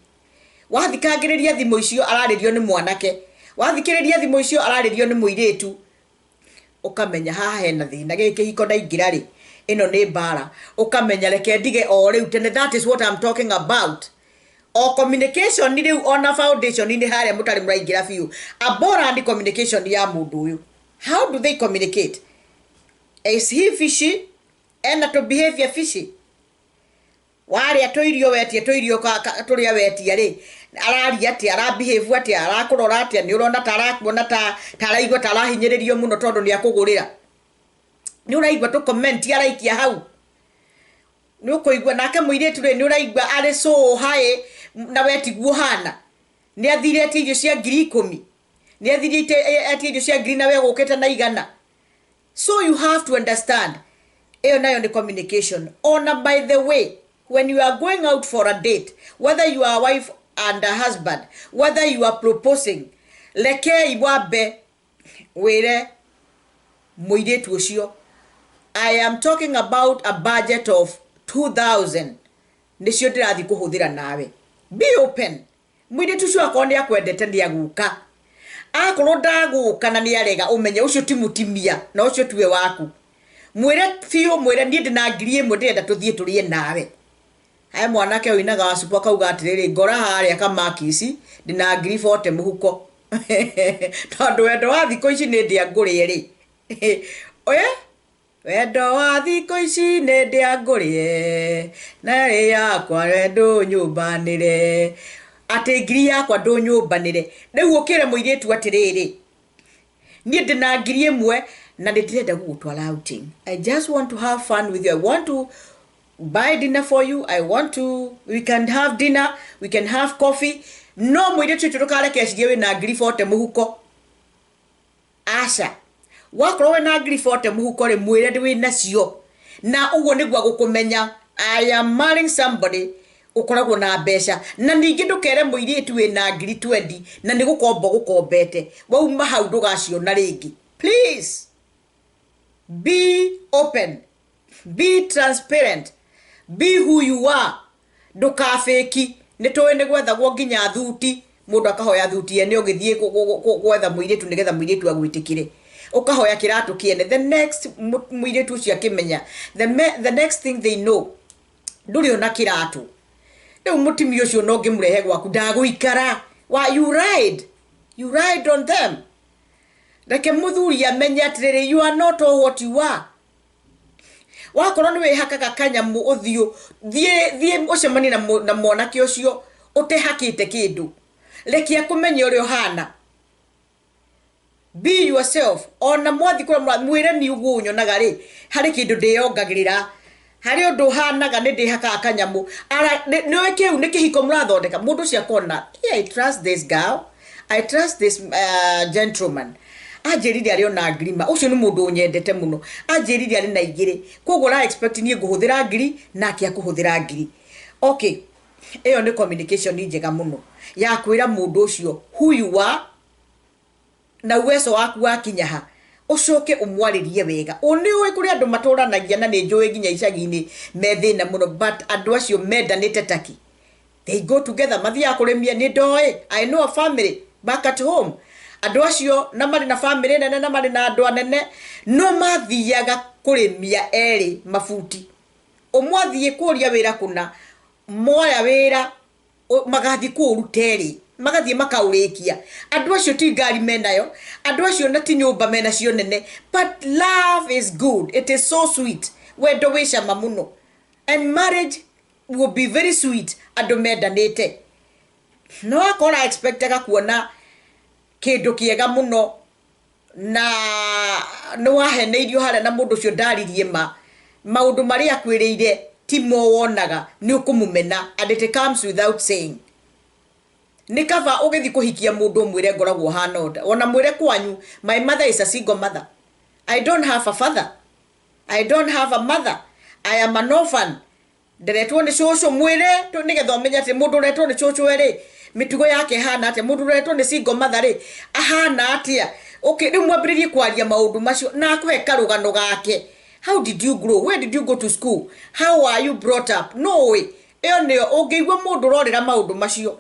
Wathikangĩrĩria thimũ icio ararĩrio nĩ mwanake, wathikĩrĩria thimũ icio ararĩrio nĩ mũirĩtu, ũkamenya haha hena thĩna. Gĩkĩ kĩhiko ndaingĩra rĩ, ĩno nĩ mbara. Ũkamenya reke ndige o rĩu tene. That is what I'm talking about, o communication rĩu, ona foundation nĩ harĩa mũtarĩ mũraingĩra biũ. Aborand communication ya mũndũ ũyũ, how do they communicate? Is he fishy? Ena to behavior fishy? Warĩa tũirio, wetie tũirio tũrĩa wetia rĩ, araria atĩa? Arabehave atĩa? Arakũrora atĩa? Nĩ ũrona ta arakuona ta araigua ta arahinyĩrĩrio mũno tondũ nĩ akũgũrĩra? Nĩ ũraigua tũ comment araikia hau? Nĩ ũkũigua nake mũirĩtu rĩ, nĩ ũraigua arĩ so high na we tiguo hana? Nĩ athire etie irio cia 10,000, nĩ athire etie irio cia ngiri na we gũkĩte na 100. So you have to understand ĩyo nayo nĩ communication. Ona by the way, when you are going out for a date, whether you are a wife and a husband, whether you are proposing, rekei wambe wĩre mũirĩtu ũcio, "I am talking about a budget of 2000 nĩcio ndĩrathiĩ kũhũthĩra nawe." Be open. Mũirĩtu ũcio akorwo nĩ akwendete, nĩ agũka. Akorwo ndagũka na nĩ arega, ũmenye ũcio ti mũtimia na ũcio tiwe waku. Mwĩre biũ, mwĩre, "Niĩ ndĩna 1000, ndĩrenda tũthiĩ tũrĩe nawe." He mwanake ũinaga wa cuba akauga atĩrĩrĩ, "Ngora harĩa kamakisi, ndĩna 40,000 mũhuko," tondũ wendo wa thikũ ici nĩ ndĩa ngũrĩe rĩ. Wendo wa thikũ ici nĩ ndĩa ngũrĩe na ĩ yakwa we ndũnyũmbanĩre, atĩ ngiri yakwa ndũnyũmbanĩre. Rĩu ũkĩre mũirĩtu atĩrĩrĩ, "Niĩ ndĩna 1000 na nĩ ndĩrenda gũgũtwara outing. I just want to have fun with you. I want to Buy dinner for you. I want to, we can have dinner, we can have coffee. No mũirĩtu ũcio ndũkareke ecirie wĩna ngiri 40 mũhuko. Aca, wakorwo wĩna ngiri 40 mũhuko rĩ, mwĩre wĩ nacio, na ũguo nĩguo agũkũmenya, I am marrying somebody ũkoragwo na mbeca. Na ningĩ ndũkere mũirĩtu wĩna ngiri 20 na nĩ gũkomba gũkombete, wauma hau ndũgaciona rĩngĩ. Please be open, be transparent, be who you are. Ndũkabĩki. Nĩ tũĩ nĩ gwethagwo nginya thuti, mũndũ akahoya thuti ene ũgĩthiĩ gwetha mũirĩtu nĩgetha mũirĩtu agwĩtĩkĩre, ũkahoya kĩratũ kĩene. The next mũirĩtu ũcio akĩmenya, the next thing they know, ndũrĩ ona kĩratũ. Rĩu mũtumia ũcio no ngĩmũrehe gwaku ndagũikara. Wa you ride on them. Reke mũthuri amenye atĩrĩrĩ, you are not all what you are. Wakorwo nĩ wĩhakaga kanyamũ ũthiũ, thiĩ thiĩ ũcemanie na mwanake ũcio ũtehakĩte kĩndũ. Reke akũmenye ũrĩa ũhana. Be yourself. Ona mwathi kũrĩa mwĩre ni ũguo ũnyonaga rĩ, harĩ kĩndũ ndĩyongagĩrĩra, harĩ ũndũ ũhanaga nĩ ndĩhakaga kanyamũ. Nĩũĩ kĩu nĩ kĩhiko mũrathondeka. Mũndũ ũcio akona, "Yeah, I trust this girl, I trust this gentleman. Anjĩrire arĩ ona ngirima, ũcio nĩ mũndũ ũnyendete mũno. Anjĩrire arĩ na igĩrĩ, koguo ra expect niĩ ngũhũthĩra ngiri nake akũhũthĩra ngiri." Okay, ĩyo nĩ communication njega mũno ya kwĩra mũndũ ũcio who you are na uwezo waku wakinya ha. Ũcoke ũmwarĩrie wega. Ũ nĩ ũĩ kũrĩ andũ matũranagia, na nĩ njũĩ nginya icagi-inĩ me thĩna mũno, but andũ acio mendanĩte taki, they go together, mathiaga kũrĩmia. Nĩ ndoĩ, I know a family back at home, andũ acio na marĩ na family nene na marĩ na andũ anene, no mathiaga kũrĩmia erĩ mabuti. Ũmwe athiĩ kũria wĩra kũna, moya wĩra magathiĩ kũũruta erĩ, magathiĩ makaũrĩkia. Andũ acio ti ngari menayo, andũ acio na ti nyũmba menacio nene, but love is good, it is so sweet. Wendo wĩ cama mũno, and marriage will be very sweet andũ mendanĩte. No akora expectaga kuona kĩndũ kĩega mũno na nĩ waheneirio harĩa, na mũndũ ũcio ndaririe ma maũndũ marĩa akwĩrĩire timo wonaga, nĩ ũkũmũmena. And it comes without saying. Nĩ kaba ũgĩthiĩ kũhikia mũndũ ũmwĩre ngoragwo hana ũnda, ona mwĩre kwanyu, "My mother is a single mother. I don't have a father, I don't have a mother, I am an orphan. Nderetwo nĩ cũcũ." Mwĩre nĩgetha ũmenye atĩ mũndũ ũretwo nĩ cũcũ rĩ, mĩtugo yake ĩhana atĩa, mũndũ ũretwo nĩ single mother rĩ, ahana atĩa. Okay, rĩu mwambĩrĩrie kwaria maũndũ macio na akũhe karũgano gake. How did you grow? Where did you go to school? How are you brought up? No ĩ ĩyo nĩyo ũngĩigua mũndũ ũrorĩra maũndũ macio.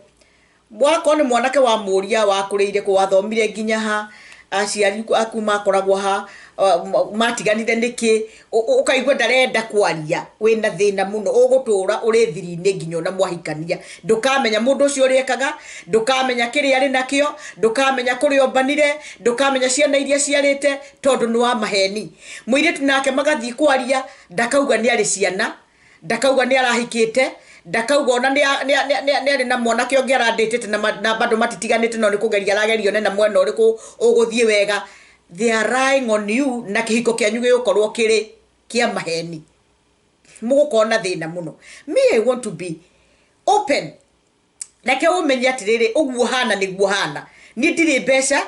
Wakorwo nĩ mwanake wa mũria wakũrĩire kũ, wathomire nginya ha, aciari aku makoragwo ha, matiganire nĩkĩ, ũkaigua ndarenda kwaria, wĩna thĩna mũno. Ũgũtũra ũrĩ thiri-inĩ nginya ona mwahikania. Ndũkamenya mũndũ ũcio ũrĩa ekaga, ndũkamenya kĩrĩa arĩ nakĩo, ndũkamenya kũrĩa ombanire, ndũkamenya ciana iria ciarĩte, tondũ nĩ wa maheni. Mũirĩtu nake magathiĩ kwaria, ndakauga nĩ arĩ ciana, ndakauga nĩ arahikĩte, ndakauga ona nĩ arĩ na mwanake ũngĩ arandĩtĩte na bado matitiganĩte, no nĩ kũgeria arageria one na mwena ũrĩkũ ũgũthiĩ wega. They are lying on you, na kĩhiko kĩanyu gĩgũkorwo kĩrĩ kĩa maheni, mũgũkorwo na thĩna mũno. Me, I want to be open. Reke ũmenye atĩrĩrĩ, ũguo hana nĩguo hana. Niĩ ndirĩ mbeca,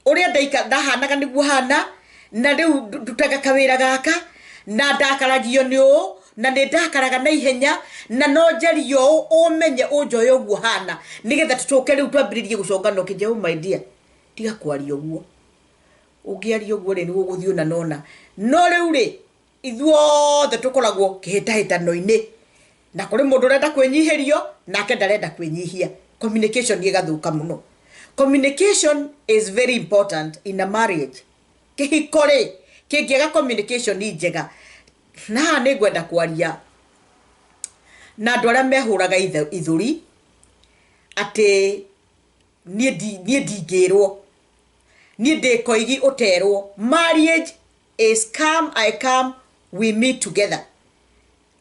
ũrĩa ndaika ndahanaga nĩguo hana, na rĩu ndutaga kawĩra gaka, na ndakaragio nĩ ũũ, na nĩ ndakaraga na ihenya, na no njarie ũũ. Ũmenye ũnjoe ũguo hana, nĩgetha tũcoke rĩu twambĩrĩrie gũcongana. Ũkĩnjĩa, "Oh my dear, tiga kwaria ũguo. Ũngĩaria ũguo rĩ, nĩ gũgũthiĩ ũna nona." No rĩu rĩ, ithuothe tũkoragwo kĩhĩtahĩtano-inĩ, na kũrĩ mũndũ ũrenda kwĩnyihĩrio nake ndarenda kwĩnyihia. Communication ĩgathũka mũno. Communication is very important in a marriage. Kĩhiko rĩ, kĩngĩaga communication njega. Na haha nĩ ngwenda kwaria na andũ arĩa mehũraga ithũri atĩ niĩ ndingĩrwo, niĩ ndĩ koigi ũterwo. Marriage is come, I come, we meet together.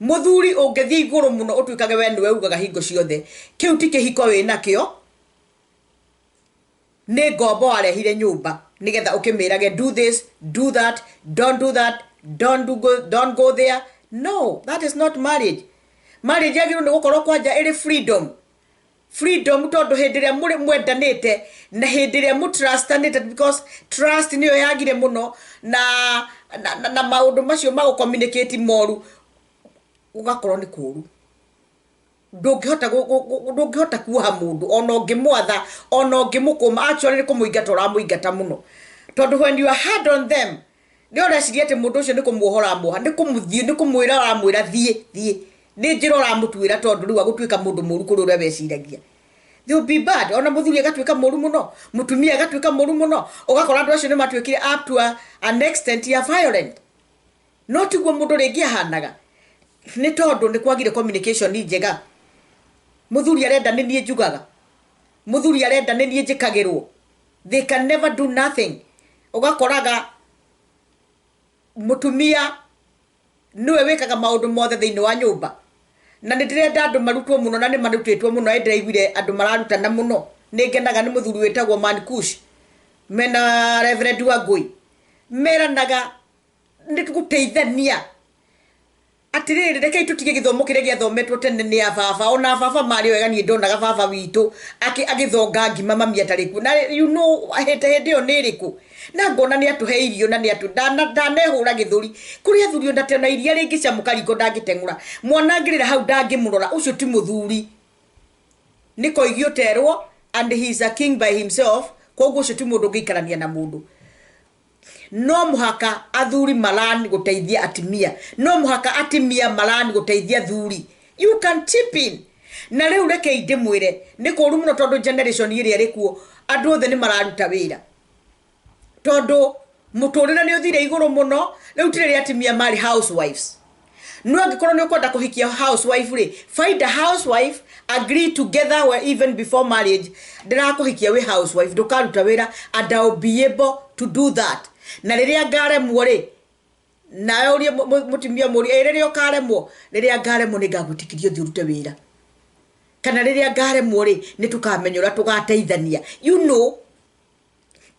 Mũthuri ũngĩthiĩ igũrũ mũno ũtuĩkage we nĩwe ugaga hingo ciothe, kĩu ti kĩhiko wĩ nakĩo, nĩ ngombo warehire nyũmba nĩgetha ũkĩmĩrage, "Do this, do that, don't do that, don't, do go, don't go there." No, that is not marriage. Marriage yagĩrĩirwo nĩ gũkorwo kwanja ĩrĩ freedom, freedom, tondũ hĩndĩ ĩrĩa mũrĩ mwendanĩte na hĩndĩ ĩrĩa mũtrustanĩte, because trust nĩyo yagire mũno na maũndũ macio ma gũcommunicate moru, gũgakorwo nĩ kũũru. Ndũngĩhota kuoha mũndũ ona ũngĩmwatha, ona ũngĩmũkũma. Actually, nĩ kũmũingata ũramũingata mũno, tondũ when you are hard on them, nĩ ũreciria atĩ mũndũ ũcio nĩ kũmuoha ũramuoha, nĩ kũmũthiĩ, nĩ kũmwĩra ũramwĩra thiĩ, thiĩ, nĩ njĩra ũramũtuĩra, tondũ rĩu agũtuĩka mũndũ mũru kũrĩ ũrĩa weciragia. They will be bad. Ona mũthuri agatuĩka mũru mũno, mũtumia agatuĩka mũru mũno, ũgakora andũ acio nĩ matuĩkire up to an extent ya violent. No tiguo mũndũ rĩngĩ ahanaga, nĩ tondũ nĩ kwagire communication njega. Mũthuri arenda nĩ niĩ njugaga, mũthuri arenda nĩ niĩ njĩkagĩrwo. They can never do nothing. Ũgakoraga mũtumia nĩwe wĩkaga maũndũ mothe thĩinĩ wa nyũmba. Na nĩ ndĩrenda andũ marutwo mũno, na nĩ marutĩtwo mũno. Ĩ ndĩraiguire andũ mararutana mũno, nĩ ngenaga nĩ mũthuri wĩtagwo Mankush mena Reverend Wangui, meranaga nĩ gũteithania. Atirĩrĩ, rekei tũtige gĩthomo kĩrĩa gĩathometwo tene nĩ a baba. Ona baba marĩ wega, niĩ ndonaga baba witũ agĩthonga ngima mami atarĩ kuo, na you know hĩndĩ ĩyo nĩ ĩrĩkũ, na ngona nĩ atũhe irio na nĩ atũ ndanehũra gĩthũri kũrĩ athuri ona tena iria rĩngĩcamũka riko ndangĩteng'ũra mwana angĩrĩra hau ndangĩmũrora. Ũcio ti mũthuri, nĩ koigi ũterwo, and he is a king by himself. Koguo ũcio ti mũndũ ũngĩikarania na mũndũ. No mũhaka athuri marani gũteithia atimia, no mũhaka atimia marani gũteithia thuri. You can chip in. Na rĩu rekei ndĩmwĩre, nĩ kũũru mũno, tondũ generation ĩrĩa ĩrĩ kuo, andũ othe nĩ mararuta wĩra, tondũ mũtũrĩre nĩ ũthire igũrũ mũno. Rĩu ti rĩrĩa atimia marĩ housewives. No angĩkorwo nĩ ũkwenda kũhikia housewife rĩ, find a housewife, agree together where even before marriage, ndĩrakũhikia wĩ housewife, ndũkaruta wĩra, and I'll be able to do that. Na rĩrĩa ngaremwo rĩ, nawe ũrie mũtumia mũrie, "Ĩ, rĩrĩa ũkaremwo?" "Rĩrĩa ngaremwo, nĩ ngagwĩtĩkĩria ũthiĩ ũrute wĩra, kana rĩrĩa ngaremwo rĩ, nĩ tũkamenya ũrĩa tũgateithania."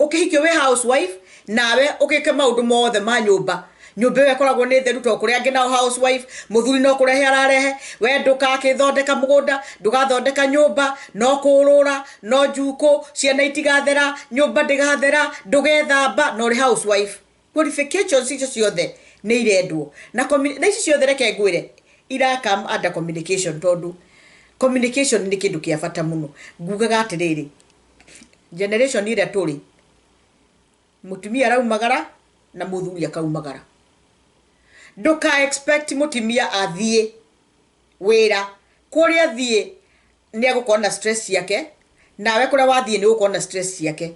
Ũkĩhikio wĩ housewife, nawe ũgĩke maũndũ mothe ma nyũmba. Nyũmba ĩyo ĩkoragwo nĩ theru, to kũrĩa angĩ nao housewife, mũthuri no kũrehe ararehe. We ndũgakĩthondeka mũgũnda, ndũgathondeka nyũmba, no kũrũra, no njukũ, ciana itigathera, nyũmba ndĩgathera, ndũgethamba, na ũrĩ housewife. Qualifications icio ciothe nĩ irendwo na ici ciothe, reke ngwĩre, ira come under communication, tondũ communication nĩ kĩndũ kĩa bata mũno. Ngugaga atĩrĩrĩ, generation ĩrĩa tũrĩ, mũtumia araumagara na mũthuri akaumagara. Ndũka expect mũtumia athiĩ wĩra. Kũrĩa athiĩ nĩ egũkorwo na stress ciake, nawe kũrĩa wathiĩ nĩ ũgũkorwo na stress ciake.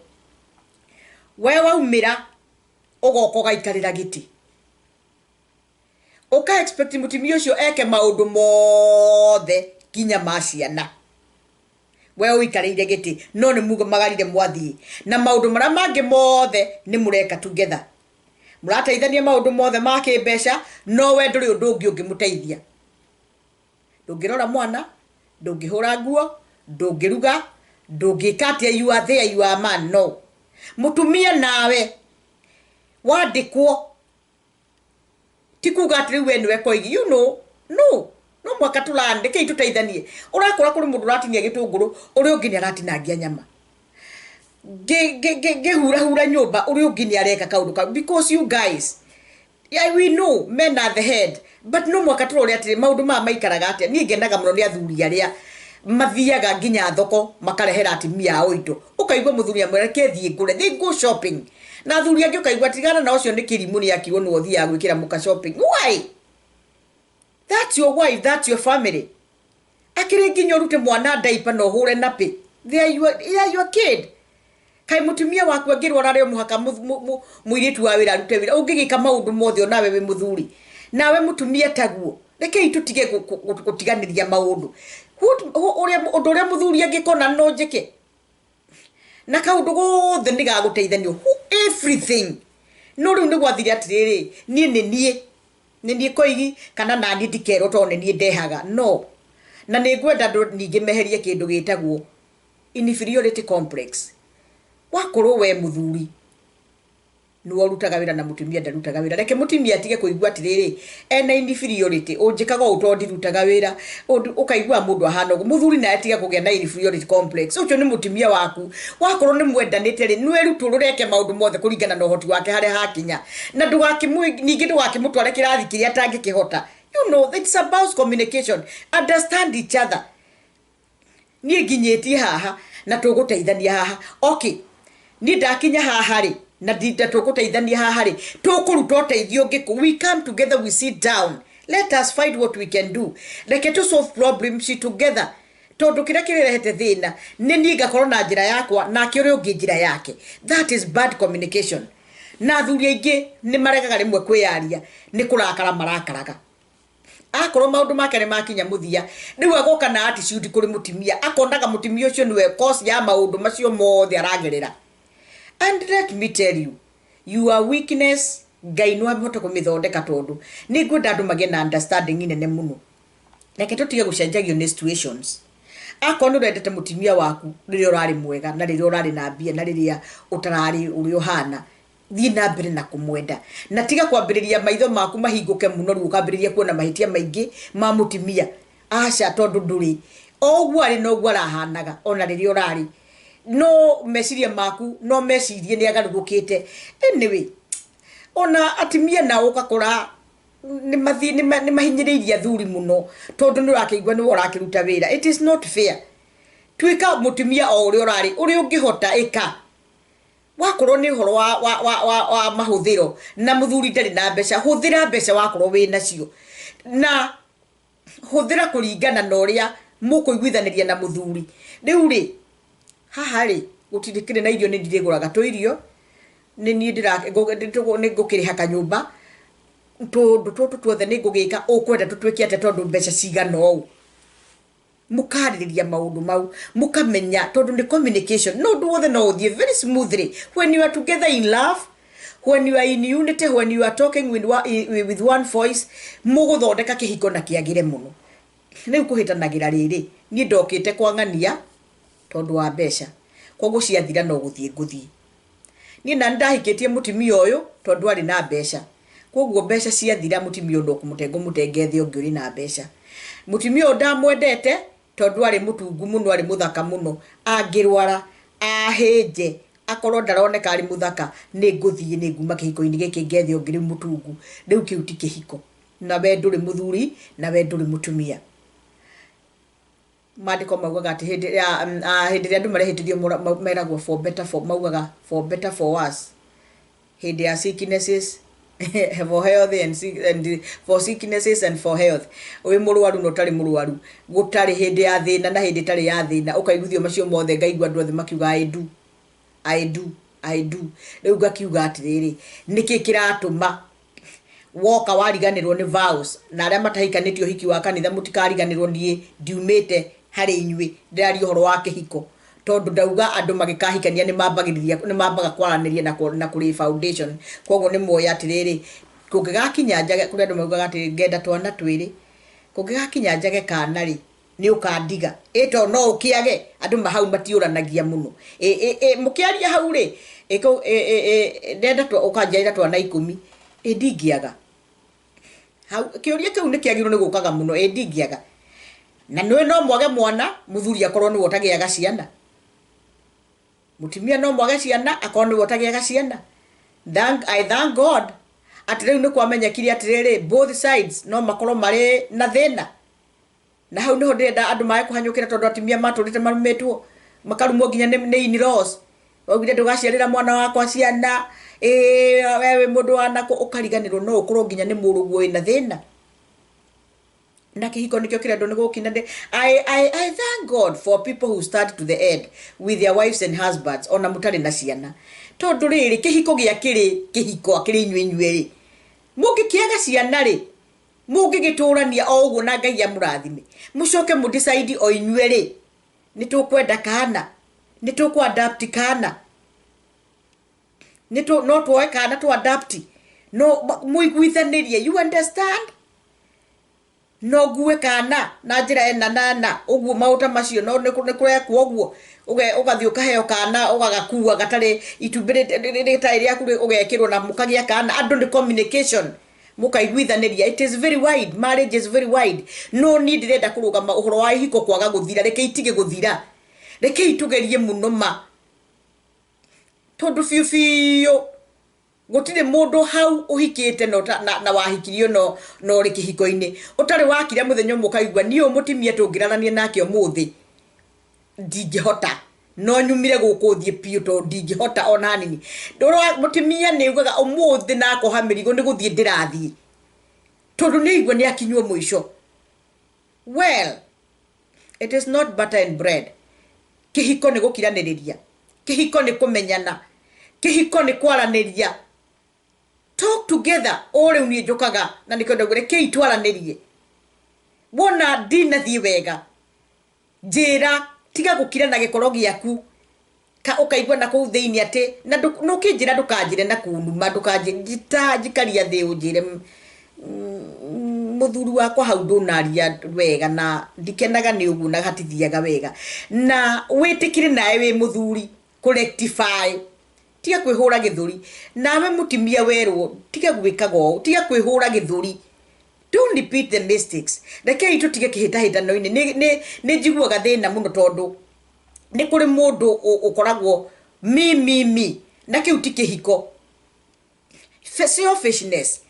We waumĩra, ũgoka ũgaikarĩra gĩtĩ, ũka expect mũtumia ũcio eke maũndũ mothe nginya ma ciana. We ũikarĩire gĩtĩ, no nĩ mumagarire mwathiĩ, na maũndũ marĩa mangĩ mothe nĩ mũreka together, mũrateithania maũndũ mothe ma kĩmbeca, no we ndũrĩ ũndũ ũngĩ ũngĩmũteithia. Ndũngĩrora mwana, ndũngĩhũra nguo, ndũngĩruga, ndũngĩka atĩa. You are there, you are a man. No mũtumia nawe wandĩkwo, ti kuga atĩ rĩu we nĩwe koigi. No no mwaka tũrani, rekei tũteithanie. Ũrakora kũrĩ mũndũ ũratinia gĩtũngũrũ, ũrĩa ũngĩ nĩ aratinangia nyama, ngĩhurahura nyũmba, ũrĩa ũngĩ nĩ areka kaũndũ kau, because you guys, yeah, we know men are the head, but no mwaka tũrore atĩrĩ, maũndũ maya maikaraga atĩa. Niĩ ngenaga mũno nĩ athuri arĩa mathiaga nginya thoko makarehera atumia ao indo. Ũkaigua mũthuri amwĩra, "Reke thiĩ ngũre." They go shopping. Na athuri angĩ ũkaigua, "Tigana na ũcio, nĩ kĩrimũ, nĩ akirwo nĩwe ũthiaga gwĩkĩra mũka shopping." Why? That's your wife, that's your family. Akĩrĩ nginya ũrute mwana diaper na ũhũre nappy. They are your kid. Kaĩ mũtumia waku angĩrwara rĩ, mũhaka mũirĩtu wa wĩra arute wĩra? Ũngĩgĩka maũndũ mothe onawe wĩ mũthuri, nawe mũtumia taguo. Rekei tũtige gũtiganĩria maũndũ. Ũndũ ũrĩa mũthuri angĩkona no njĩke na kaũndũ gothe nĩ gagũteithanio. Everything. No rĩu nĩ gwathire atĩrĩrĩ, niĩ nĩ niĩ, nĩ niĩ koigi, kana naniĩ ndikerwo, tondũ nĩ niĩ ndehaga. No na nĩ ngwenda andũ ningĩ meherie kĩndũ gĩtagwo inferiority complex. Wakorwo we mũthuri Nĩwe ũrutaga wĩra na mũtumia ndarutaga wĩra. Reke mũtumia atige kũigua atĩrĩrĩ, ena inferiority, ũnjĩkaga ũũ tondũ ndirutaga wĩra. Ũndũ ũkaigua mũndũ ahana ũguo. Mũthuri naye atiga kũgĩa na inferiority complex. Ũcio nĩ mũtumia waku. Wakorwo nĩ mwendanĩte rĩ, nĩwerutũrũre eke maũndũ mothe kũringana na ũhoti wake harĩa hakinya. Na ningĩ ndũgakĩmũtware kĩrathi kĩrĩa atangĩkĩhota. You know, it's about communication. Understand each other. Niĩ nginyĩtie haha na tũgũteithania haha. Okay, niĩ ndakinya haha rĩ, na ndinda tũgũteithania haha rĩ, tũkũruta ũteithio ũngĩ kũ? We come together, we sit down. Let us find what we can do. Reke tũ solve problems together. Tondũ kĩrĩa kĩrehete thĩna nĩ niĩ ngakorwo na njĩra yakwa nake ũrĩa ũngĩ njĩra yake. That is bad communication. Na athuri aingĩ nĩ maregaga rĩmwe kwĩyaria, nĩ kũrakara marakaraga. Akorwo maũndũ make nĩ makinya mũthia, rĩu agoka na attitude kũrĩ mũtumia, akonaga mũtumia ũcio nĩwe cause ya maũndũ macio mothe aragerera. And let me tell you, your weakness Ngai no ahote kũmĩthondeka, tondũ nĩ ngwenda andũ magĩe na understanding nene mũno. Reke tũtige gũcenjagio nĩ situations. Akorwo nĩ ũrendete mũtumia waku rĩrĩa ũrarĩ mwega na rĩrĩa ũrarĩ na mbia na rĩrĩa ũtararĩ ũrĩa ũhana, thiĩ na mbere na kũmwenda, na tiga kwambĩrĩria maitho maku mahingũke mũno rĩu ũkambĩrĩria kuona mahĩtia maingĩ ma mũtumia. Aca, tondũ ndũrĩ o ũguo arĩ noguo arahanaga ona rĩrĩa ũrarĩ, no meciria maku no mecirie nĩ agarũrũkĩte. Anyway, ona atumia nao ũgakora nĩ mahinyĩrĩirie athuri mũno, tondũ nĩ ũrakĩigua nĩwe ũrakĩruta wĩra. It is not fair. Tuĩka mũtumia o ũrĩa ũrarĩ, ũrĩa ũngĩhota ĩka. Wakorwo nĩ ũhoro wa mahũthĩro na mũthuri ndarĩ na mbeca, hũthĩra mbeca wakorwo wĩ nacio, na hũthĩra kũringana na ũrĩa mũkũiguithanĩria na mũthuri. Rĩu rĩ, haha rĩ, gũtirĩ kĩrĩ na irio, nĩ ndĩrĩgũraga tũirio, nĩ niĩ nĩ ngũkĩrĩha kanyũmba, tũndũ tũtũ tuothe nĩ ngũgĩka, ũkwenda tũtuĩke atĩa tondũ mbeca cigana ũũ. Mũkarĩrĩria maũndũ mau, mũkamenya, tondũ nĩ communication. No ũndũ wothe no ũthiĩ very smoothly when you are together in love, when you are in unity, when you are talking with one voice. Mũgũthondeka kĩhiko na kĩagĩre mũno. Rĩu kũhĩtanagĩra rĩrĩ, niĩ ndokĩte kwang'ania tondũ wa mbeca, koguo ciathira no gũthiĩ ngũthiĩ. Niĩ na nĩndahikĩtie mũtumia ũyũ tondũ arĩ na mbeca, koguo mbeca ciathira mũtumia ũyũ no kũmũte ngũmũte ngethe ũngĩ ũrĩ na mbeca. Mũtumia ũyũ ndamwendete tondũ arĩ mũtungu mũno, arĩ mũthaka mũno. Angĩrwara ahĩnje akorwo ndaroneka arĩ mũthaka, nĩ ngũthiĩ, nĩ nguma kĩhiko-inĩ gĩkĩ ngethe ũngĩ rĩu mũtungu. Rĩu kĩu ti kĩhiko, na we ndũrĩ mũthuri na we ndũrĩ mũtumia. Maandĩko maugaga atĩ hĩndĩ ĩrĩa andũ marehĩtithio meragwo for better for, maugaga for better for worse, hĩndĩ ya sicknesses for health and for sicknesses and for health. Wĩ mũrwaru na ũtarĩ mũrwaru, gũtarĩ hĩndĩ ya thĩna na hĩndĩ ĩtarĩ ya thĩna, ũkaiguithio macio mothe. Ngaigua andũ othe makiuga I do, I do, I do. Rĩu ngakiuga atĩrĩrĩ, nĩkĩ kĩratũma woka wariganĩrwo nĩ vows? Na arĩa matahikanĩtie ũhiki wa kanitha, mũtikariganĩrwo niĩ ndiumĩte harĩ inyuĩ, ndĩraria ũhoro wa kĩhiko, tondũ ndauga andũ magĩkahikania nĩ mambagĩrĩria, nĩ mambaga kwaranĩria na kũrĩ foundation. Koguo nĩ moĩ atĩrĩrĩ, kũngĩgakinya njage, kũrĩ andũ maugaga atĩ ngenda twana twĩrĩ, kũngĩgakinya njage kana rĩ, nĩ ũkandiga? Ĩ to no ũkĩage. Andũ mahau matiũranagia mũno. Ĩ mũkĩaria hau rĩ, ndenda ũkanjiarĩra twana 10, ĩ ndingĩaga hau. Kĩũria kĩu nĩ kĩagĩrĩirwo nĩ gũkaga mũno. Ĩ ndingĩaga? Na nĩwe no mwage mwana, mũthuri akorwo nĩwe ũtagĩaga ciana, mũtumia no mwage ciana akorwo nĩwe ũtagĩaga ciana. I thank God atĩ rĩu nĩ kwamenyekire atĩrĩrĩ, both sides no makorwo marĩ na thĩna, na hau niho ndĩrenda andũ mae kũhanyũkĩra, tondũ atumia matũrĩte marumĩtwo, makarumwo nginya nĩ in-laws. Waugire ndũgaciarĩra mwana wakwa ciana, ĩ we wĩ mũndũ wa nakũ? Ũkariganĩrwo no ũkorwo nginya nĩ mũrũguo wĩna thĩna, na kĩhiko nĩkĩo kĩrendwo nĩ gũkina. I thank God for people who start to the end with their wives and husbands, ona mũtarĩ na ciana, tondũ rĩrĩ, kĩhiko gĩa kĩrĩ kĩhiko akĩrĩ inyuĩ inyuĩ rĩ, mũngĩkĩaga ciana rĩ, mũngĩgĩtũrania o ũguo na Ngai amũrathime, mũcoke mũdecide o inyuĩ rĩ, nĩ tũkwenda kana nĩ tũkũ adapt kana nĩ no tuoe kana tu adapt, no mũiguithanĩrie. You understand? No ngue kana na njĩra ĩna na ĩna ũguo, maũndũ ta macio no nĩ kũrekwo ũguo. Ũgathiĩ ũkaheo kana, ũgagakua gatarĩ itumbĩ rĩtarĩ rĩaku, ũgekĩrwo na mũkagĩa kana. Andũ nĩ communication, mũkaiguithanĩria. It is very wide. Marriage is very wide. No niĩ ndĩrenda kũrũgama ũhoro wa ihiko kwaga gũthira. Reke itige gũthira, reke itũgerie mũno ma, tondũ biũ biũ gũtirĩ mũndũ hau ũhikĩte no na wahikirio no ũrĩ kĩhiko-inĩ ũtarĩ wakira mũthenya ũmwe ũkaigua, niĩ ũyũ mũtumia tũngĩrarania nake ũmũthĩ ndingĩhota, no nyumire gũkũ thiĩ biũ, tondũ ndingĩhota ona hanini. Ndũrora mũtumia nĩ ugaga ũmũthĩ nakoha mĩrigo, nĩ gũthiĩ ndĩrathiĩ, tondũ nĩ aigua nĩ akinywo mũico. Well, it is not butter and bread. Kĩhiko nĩ gũkiranĩrĩria, kĩhiko nĩ kũmenyana, kĩhiko nĩ kwaranĩria, talk together. O rĩu niĩ njũkaga na nĩkĩo ndaugire rekei twaranĩrie. Wona ndinathiĩ wega, njĩra. Tiga gũkira na gĩkoro gĩaku ka ũkaigua na kũu thĩinĩ atĩ na nũkĩnjĩra. Ndũkanjĩre na kunuma, ndũkanjĩta, njikaria thĩ ũnjĩre, "Mũthuri wakwa, hau ndũnaria wega na ndikenaga nĩ ũguo na hatithiaga wega." Na wĩtĩkĩre nawe wĩ mũthuri kũ rectify. Tiga kwĩhũra gĩthũri. Nawe mũtumia werwo, tiga gwĩkaga ũũ, tiga kwĩhũra gĩthũri. Don't repeat the mistakes. Rekei tũtige kĩhĩtahĩtano-inĩ. Nĩ njiguaga thĩna mũno, tondũ nĩ kũrĩ mũndũ ũkoragwo mi mi mi, na kĩu ti kĩhiko. Selfishness,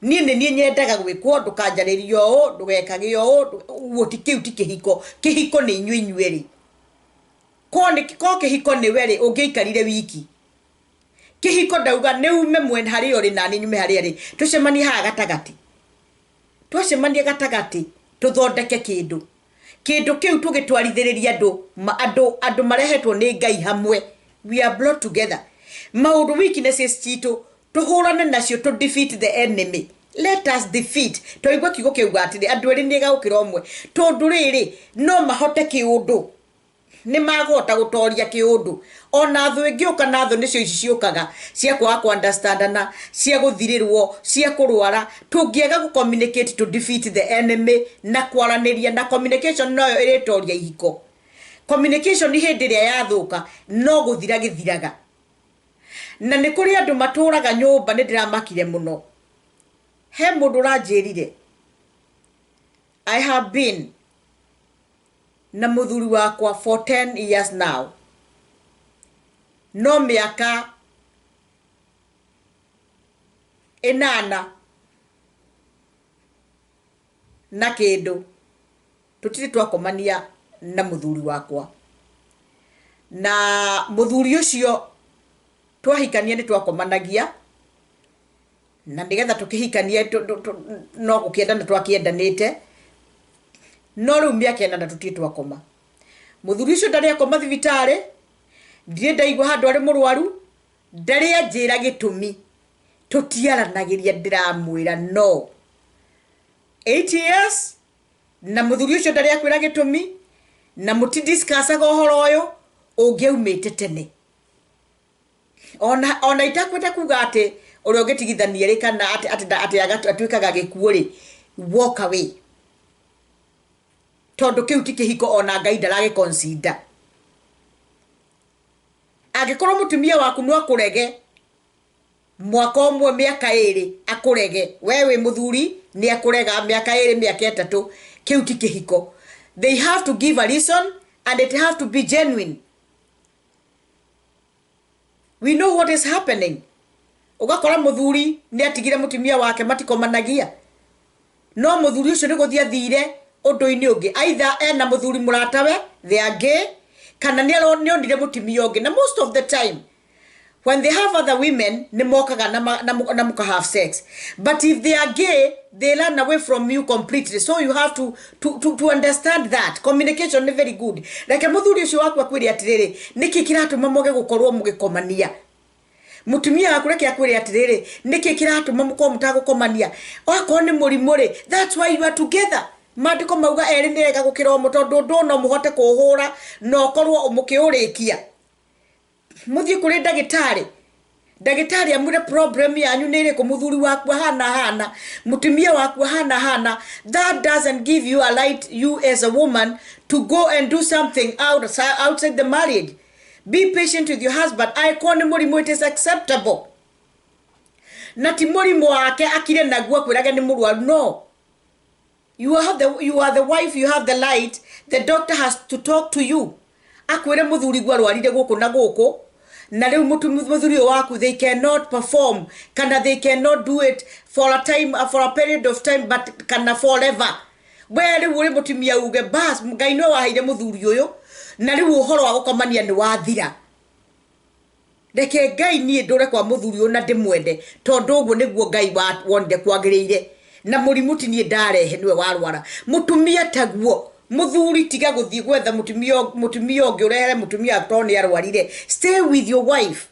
niĩ nĩ niĩ nyendaga gwĩkwo, ndũkanjarĩrie ũũ, ndũgekage ũũ, ũguo ti, kĩu ti kĩhiko. Kĩhiko nĩ inyuĩ inyuerĩ. Ko nĩ ko kĩhiko nĩ we rĩ, ũngĩikarire wiki. Kĩhiko ndauga nĩ ume mwena harĩa ũrĩ na niĩ nyume harĩa rĩ, tũcemanie haha gatagatĩ. Twacemania gatagatĩ, tũthondeke kĩndũ. Kĩndũ kĩu tũgĩtwarithĩrĩria andũ andũ marehetwo nĩ Ngai hamwe. We are brought together. Maũndũ, weaknesses citũ, tũhũrane nacio, to defeat the enemy. Let us defeat. Twaigua kiugo kĩuga atĩrĩ, andũ erĩ nĩ gũkĩra ũmwe, tondũ rĩrĩ no mahote kĩũndũ, nĩ magũhota gũtoria kĩũndũ. Ona thũ ĩngĩũka, na thũ nĩcio ici ciũkaga cia kwaga kũ-understandana, cia gũthirĩrwo, cia kũrwara, tũngĩaga gũ communicate to defeat the enemy na kwaranĩria, na communication noyo ĩrĩtoria ihiko. Communication hĩndĩ ĩrĩa yathũka, no gũthira gĩthiraga. Na nĩ kũrĩ andũ matũraga nyũmba, nĩ ndĩramakire mũno. He mũndũ ũranjĩrire, "I have been na mũthuri wakwa for 10 years now, no mĩaka 8 na kĩndũ tũtirĩ twakomania na mũthuri wakwa." Na mũthuri ũcio twahikania nĩ twakomanagia, na nĩgetha tũkĩhikanie no gũkĩendana twakĩendanĩte, no rĩu mĩaka 8 tũtirĩ twakoma. Mũthuri ũcio ndarĩ akoma thibitarĩ, ndirĩ ndaigua handũ arĩ mũrwaru, ndarĩ anjĩra gĩtũmi. Tũtiaranagĩria. Ndĩramwĩra no 8 years na mũthuri ũcio ndarĩ akwĩra gĩtũmi, na mũtidiscussaga ũhoro ũyũ ũngĩaumĩte tene. Ona itakwenda kuga atĩ ũrĩa ũngĩtigithania rĩ, kana atĩ atuĩkaga gĩkuũ rĩ, walk away, tondũ kĩu ti kĩhiko, ona Ngai ndaragĩ consider. Angĩkorwo mũtumia waku no akũrege mwaka 1, mĩaka 2, akũrege, we wĩ mũthuri, nĩ akũrega mĩaka 2, mĩaka 3, kĩu ti kĩhiko. They have to give a reason and it have to be genuine. We know what is happening. Ũgakora mũthuri nĩ atigire mũtumia wake, matikomanagia, no mũthuri ũcio nĩ gũthiĩ athire ũndũ-inĩ ũngĩ, either ena mũthuri mũratawe, they are gay, kana nĩ onire mũtumia ũngĩ. Na most of the time when they have other women, nĩ mokaga na mũka have sex, but if they are gay, they run away from you completely. So you have to understand that communication nĩ very good. Reke mũthuri ũcio waku akwĩre atĩrĩrĩ, nĩkĩ kĩratũma mwage gũkorwo mũgĩkomania? Mũtumia waku reke akwĩre atĩrĩrĩ, nĩkĩ kĩratũma mũkorwo mũtagũkomania? Okorwo nĩ mũrimũ rĩ, that's why you are together. Maandĩko mauga erĩ nĩ ega gũkĩra ũmwe, tondũ ũndũ no mũhote kũũhũra na ũkorwo mũkĩũrĩkia. Mũthiĩ kũrĩ ndagĩtarĩ. Ndagĩtarĩ amwĩre problem yanyu nĩ ĩrĩkũ, mũthuri waku ahana hana, mũtumia waku ahana hana. That doesn't give you a right, you as a woman, to go and do something outside the marriage. Be patient with your husband. Angĩkorwo nĩ mũrimũ, it is acceptable, na ti mũrimũ wake akire naguo akwĩrage nĩ mũrwaru. No, you are the wife, you have the right. The doctor has to talk to you, akwĩre mũthuri guo arwarire gũkũ na gũkũ, na rĩu mũthuri ũyũ waku, they cannot perform kana they cannot do it for a time, for a period of time, but kana forever. We rĩu ũrĩ mũtumia uge bas, Ngai nĩwe waheire mũthuri ũyũ, na rĩu ũhoro wa gũkomania nĩ wathira. Reke Ngai niĩ ndũre kwa mũthuri ũyũ na ndĩmwende, tondũ ũguo nĩguo Ngai wonire kwagĩrĩire, na mũrimũ ti niĩ ndarehe, nĩwe warwara. Mũtumia taguo mũthuri, tiga gũthiĩ gwetha mũtumia ũngĩ, ũrehere mũtumia tondũ nĩ arwarire. Stay with your wife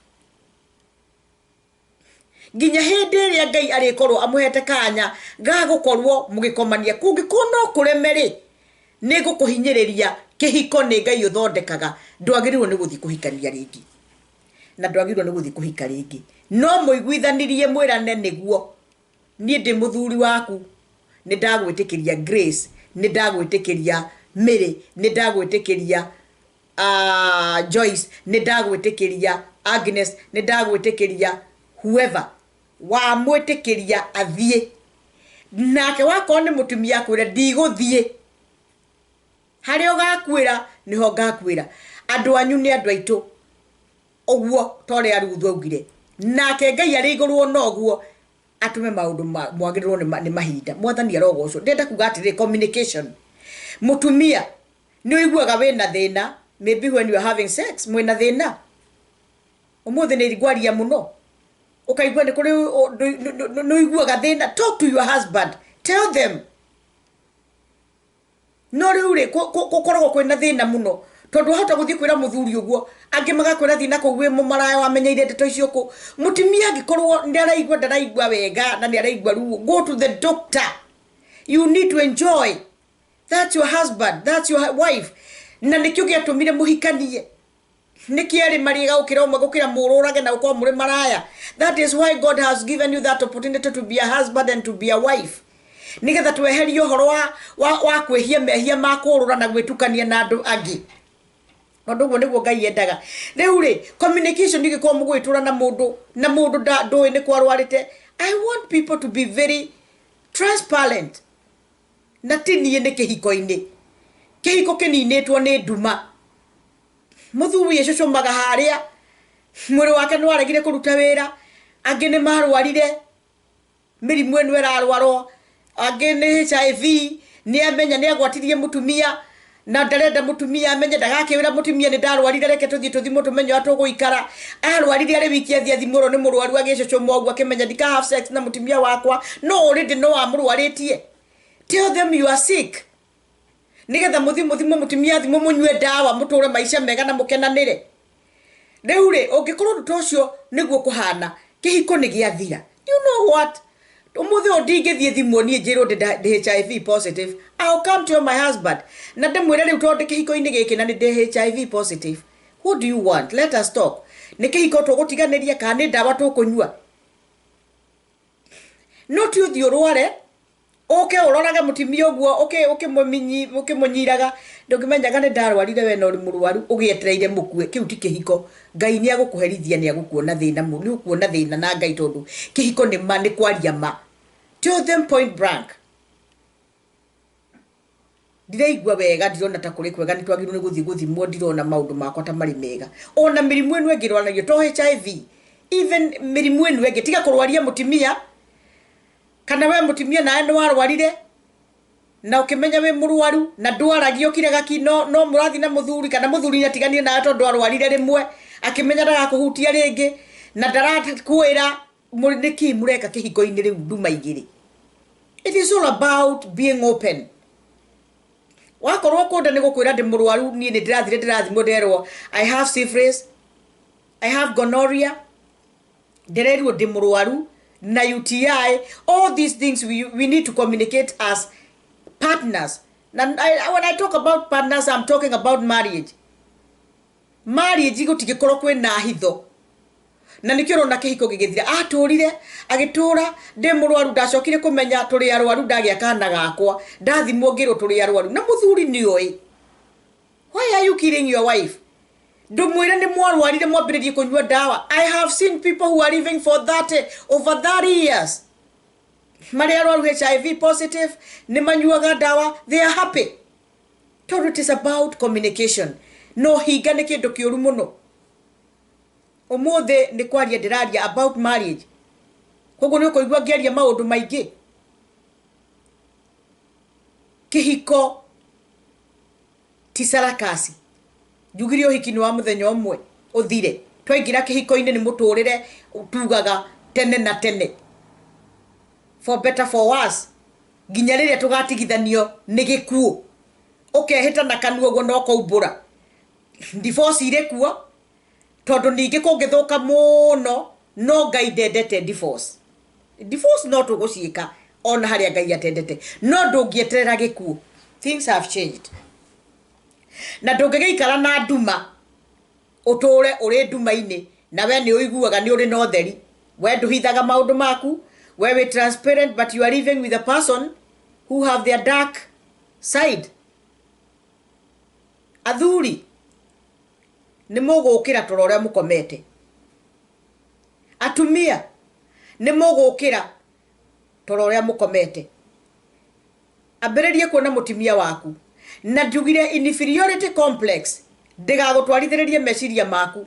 nginya hĩndĩ ĩrĩa Ngai arĩkorwo amũhete kanya ga gũkorwo mũgĩkomania. Kũngĩkorwo no kũreme rĩ, nĩ ngũkũhinyĩrĩria. Kĩhiko nĩ Ngai ũthondekaga. Ndwagĩrĩirwo nĩ gũthiĩ kũhikania rĩngĩ, na ndwagĩrĩirwo nĩ gũthiĩ kũhika rĩngĩ. No mũiguithanirie, mwĩrane, nĩguo niĩ ndĩ mũthuri waku, nĩ ndagwĩtĩkĩria Grace, nĩ ndagwĩtĩkĩria Mary, nĩ ndagwĩtĩkĩria Joyce, nĩ ndagwĩtĩkĩria Agnes, nĩ ndagwĩtĩkĩria whoever wamwĩtĩkĩria athiĩ nake. Wakorwo nĩ mũtumia, akwĩra ndigũthiĩ, harĩa ũgakuĩra nĩho ngakuĩra. Andũ anyu nĩ andũ aitũ, ũguo ta ũrĩa Ruthu augire, nake Ngai arĩ igũrũ ona ũguo atũme maũndũ mwagĩrĩrwo nĩ mahinda. Mwathani arogocwo. Ndĩrenda kuga atĩrĩ, communication. Mũtumia nĩ ũiguaga wĩna thĩna, maybe when you are having sex mwĩna thĩna. Ũmũthĩ nĩ ngwaria mũno. Ũkaigua nĩ kũrĩ nĩ ũiguaga thĩna, talk to your husband, tell them. No rĩu rĩ, gũkoragwo kwĩna thĩna mũno, tondũ wahota gũthiĩ kwĩra mũthuri ũguo, angĩ magakwĩra thiĩ na kũu wĩ mũmaraya, wamenyeire ndeto icio kũ. Mũtumia angĩkorwo nĩ araigua ndaraigua wega na nĩ araigua ruo, go to the doctor. You need to enjoy. That's your husband, that's your wife, na nĩkĩo gĩatũmire mũhikanie. Nĩkĩ erĩ marĩega gũkĩra ũmwe, gũkĩra mũrũrage na gũkorwo mũrĩ maraya? That is why God has given you that opportunity to be a husband and to be a wife, nigetha tweherie ũhoro wa kwĩhia mehia ma kũrũra na gwĩtukania na andũ angĩ, tondũ ũguo nĩguo Ngai endaga. Rĩu rĩ, communication, ingĩkorwo mũgwĩtũra na mũndũ na mũndũ ndũĩ nĩ kwarwarĩte, I want people to be very transparent. Na ti niĩ nĩ kĩhiko-inĩ, kĩhiko kĩninĩtwo nĩ nduma. Mũthuri ĩcũcũmaga harĩa mwĩrĩ wake nĩ waregire kũruta wĩra, angĩ nĩ marwarire mĩrimũ ĩno ĩrarwarwo, angĩ nĩ HIV. Nĩ amenya nĩ agwatirie mũtumia na ndarenda mũtumia amenye, ndagakĩwĩra mũtumia nĩ ndarwarire, reke tũthiĩ tũthimwo tũmenye ũrĩa tũgũikara. Arwarire arĩ wiki, athiĩ athimwo nĩ mũrwaru, agĩcũcũma ũguo, akĩmenya ndika have sex na mũtumia wakwa, no already no amũrwarĩtie. Tell them you are sick, nigetha mũthi mũthimwo, mũtumia athimwo, mũnyue ndawa, mũtũre maica mega na mũkenanĩre. Rĩu rĩ, ũngĩkorwo ũndũ ta ũcio nĩguo kũhana, kĩhiko nĩ gĩathira. You know what, ũmũthĩ ũyũ ndingĩthiĩ thimwo niĩ njĩrwo ndĩ HIV positive. I'll come to my husband na ndĩmwĩre rĩu tondũ ndĩ kĩhiko-inĩ gĩkĩ na nĩ ndĩ HIV positive, what do you want? Let us talk. Nĩ kĩhiko tũgũtiganĩria kana nĩ ndawa tũkũnyua? No ti ũthiĩ ũrware, ũke ũrorage mũtumia ũguo ũkĩmũnyiraga, ndũngĩmenyaga nĩ ndarwarire, we no ũrĩ mũrwaru, ũgĩetereire mũkue. Kĩu ti kĩhiko. Ngai nĩ agũkũherithia, nĩ agũkuona thĩna, nĩ ũkuona thĩna na Ngai, tondũ kĩhiko nĩ ma, nĩ kwaria ma. Tell them point blank, ndiraigua wega, ndirona ta kũrĩ kwega, nĩ twagĩrĩirwo nĩ gũthiĩ gũthimwo, ndirona maũndũ makwa ta marĩ mega. Ona mĩrimũ ĩno ĩngĩ ĩrwaranagio, to HIV, even mĩrimũ ĩno ĩngĩ, tiga kũrwaria mũtumia, kana we mũtumia nawe nĩ warwarire na ũkĩmenya wĩ mũrwaru na ndwaragia, ũkiraga ki, no mũrathiĩ na mũthuri, kana mũthuri nĩ atiganire nawe tondũ arwarire rĩmwe, akĩmenya ndagakũhutia rĩngĩ na ndarakwĩra. Nĩkĩ mũreka kĩhiko-inĩ rĩu nduma igĩrĩ? It is all about being open. Wakorwo kũnda nĩ gũkwĩra ndĩ mũrwaru, niĩ nĩ ndĩrathire ndĩrathimwo, nderwo I have syphilis, I have gonorrhea, ndĩrerirwo ndĩ mũrwaru na UTI. All these things we need to communicate as partners. Na when I talk about partners, I'm talking about marriage. Marriage gũtigĩkorwo kwĩna hitho. Na nĩkĩo ũrona kĩhiko gĩgĩthira. Atũrire agĩtũra ndĩ mũrwaru, ndacokire kũmenya tũrĩ arwaru ndagĩa kana gakwa, ndathimwo ngĩrwo tũrĩ arwaru, na mũthuri nĩoĩ. Why are you killing your wife? Ndũmwĩre nĩ mwarwarire mwambĩrĩrie kũnyua ndawa. I have seen people who are living for 30, over 30 years, marĩ arwaru HIV positive, nĩ manyuaga ndawa, they are happy, tondũ it is about communication. No hinga nĩ kĩndũ kĩũru mũno. Ũmũthĩ nĩ kwaria ndĩraria about marriage, koguo nĩ ũkũigua ngĩaria maũndũ maingĩ. Kĩhiko ti sarakasi. Njugire ũhiki nĩ wa mũthenya ũmwe ũthire. Twaingĩra kĩhiko-inĩ nĩ mũtũrĩre tugaga tene na tene, for better, for worse, nginya rĩrĩa tũgatigithanio nĩ gĩkuũ. Ũkehĩta na kanua ũguo na ũkaumbũra. Divorce irĩ kuo, tondũ ningĩ kũngĩthũka mũno, no Ngai ndendete divorce. Divorce no tũgũciĩka ona harĩa Ngai atendete, no ndũngĩeterera gĩkuũ. Things have changed, na ndũngĩgĩikara na nduma ũtũre ũrĩ nduma-inĩ, na we nĩ ũiguaga nĩ ũrĩ na ũtheri. We ndũhithaga maũndũ maku, we wĩ transparent, but you are living with a person who have their dark side. Athuri, nĩ mũgũkĩra toro ũrĩa mũkomete. Atumia, nĩ mũgũkĩra toro ũrĩa mũkomete. Ambĩrĩrie kuona mũtumia waku. Na njugire inferiority complex ndĩgagũtwarithĩrĩrie meciria maku.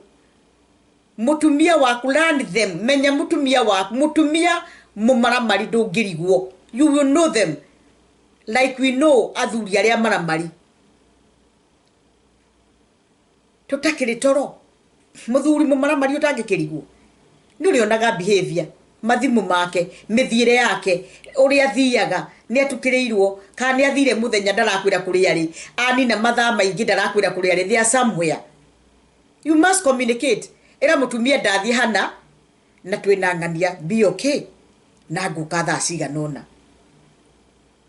Mũtumia waku, learn them. Menya mũtumia waku. Mũtumia mũmaramari ndũngĩrigwo. You will know them like we know athuri arĩa maramari tũtakĩrĩ toro. Mũthuri mũmaramari ũtangĩkĩrigwo nĩ ũrĩonaga behavior, mathimu make, mĩthiĩre yake, ũrĩa athiaga, nĩ atukĩrĩirwo kana nĩ athire mũthenya ndarakwĩra kũrĩa arĩ, anina mathaa maingĩ ndarakwĩra kũrĩa arĩ. They are somewhere. You must communicate. Ĩra mũtumia, "Ndathiĩ hana na twĩna ng'ania, be okay, na ngũka thaa cigana ũna."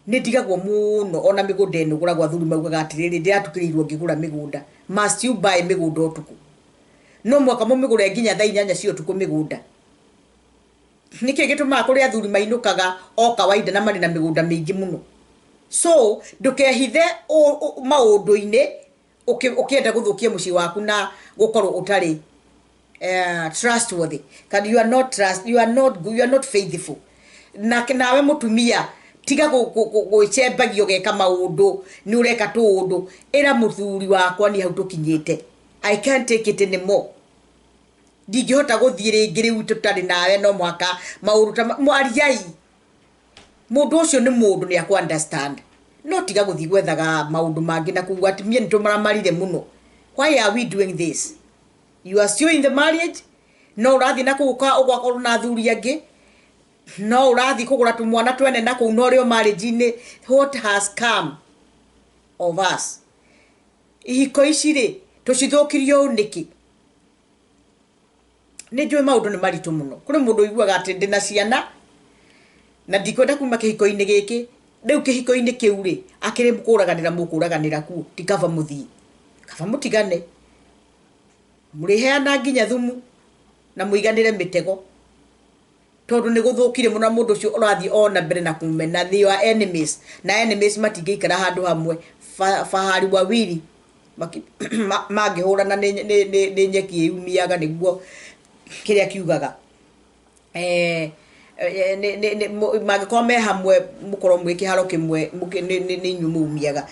Nĩ ndigagwo mũno ona mĩgũnda ĩno ĩgũragwo, athuri maugaga atĩrĩrĩ, "Ndĩratukĩrĩirwo ngĩgũra mĩgũnda." Must you buy mĩgũnda ũtukũ? No mwaka mũmĩgũre nginya thaa 8 cia ũtukũ mĩgũnda? Nĩkĩ gĩtũmaga kũrĩ athuri mainũkaga o kawaida na marĩ na mĩgũnda mĩingĩ mũno? So ndũkehithe maũndũ-inĩ ũkĩenda gũthũkia mũciĩ waku na gũkorwo ũtarĩ trustworthy, kana you are not trust, you are not good, you are not faithful. Na nawe mũtumia, tiga gwĩcembagia ũgeka maũndũ nĩ ũreka tũũndũ. Ĩra mũthuri wakwa, "Nĩ hau tũkinyĩte, I can't take it anymore, ndingĩhota gũthiĩ rĩngĩ rĩu tũtarĩ nawe." No mũhaka maũndũ ta mwariai. Mũndũ ũcio nĩ mũndũ, nĩ akũ understand. No tiga gũthiĩ gwethaga maũndũ mangĩ na kuga atumia nĩ tũmaramarire mũno. Why are we doing this? You are still in the marriage, no ũrathiĩ na kũu ũgakorwo na athuri angĩ, no ũrathiĩ kũgũra tũmwana twene na kũu, no ũrĩ o marriage-inĩ. What has come of us? Ihiko ici rĩ, tũcithũkirie ũũ nĩkĩ? Nĩ njũĩ maũndũ nĩ maritũ mũno. Kũrĩ mũndũ ũiguaga atĩ ndĩna ciana na ndikwenda kuma kĩhiko-inĩ gĩkĩ. Rĩu kĩhiko-inĩ kĩu rĩ, akĩrĩ kũraganĩra, mũkũraganĩra kuo. Ti kaba mũthiĩ, kaba mũtigane, mũrĩheana nginya thumu na mũiganĩre mĩtego, tondũ nĩ gũthũkire mũno. Mũndũ ũcio ũrathiĩ ona mbere na kumena. They are enemies, na enemies matingĩikara handũ hamwe. Fahari wawili mangĩhũrana nĩ nyeki ĩumiaga, nĩguo kĩrĩa kiugaga. Mangĩkorwo me hamwe, mũkorwo mwĩ kĩharo kĩmwe, nĩ inyuĩ mũumiaga.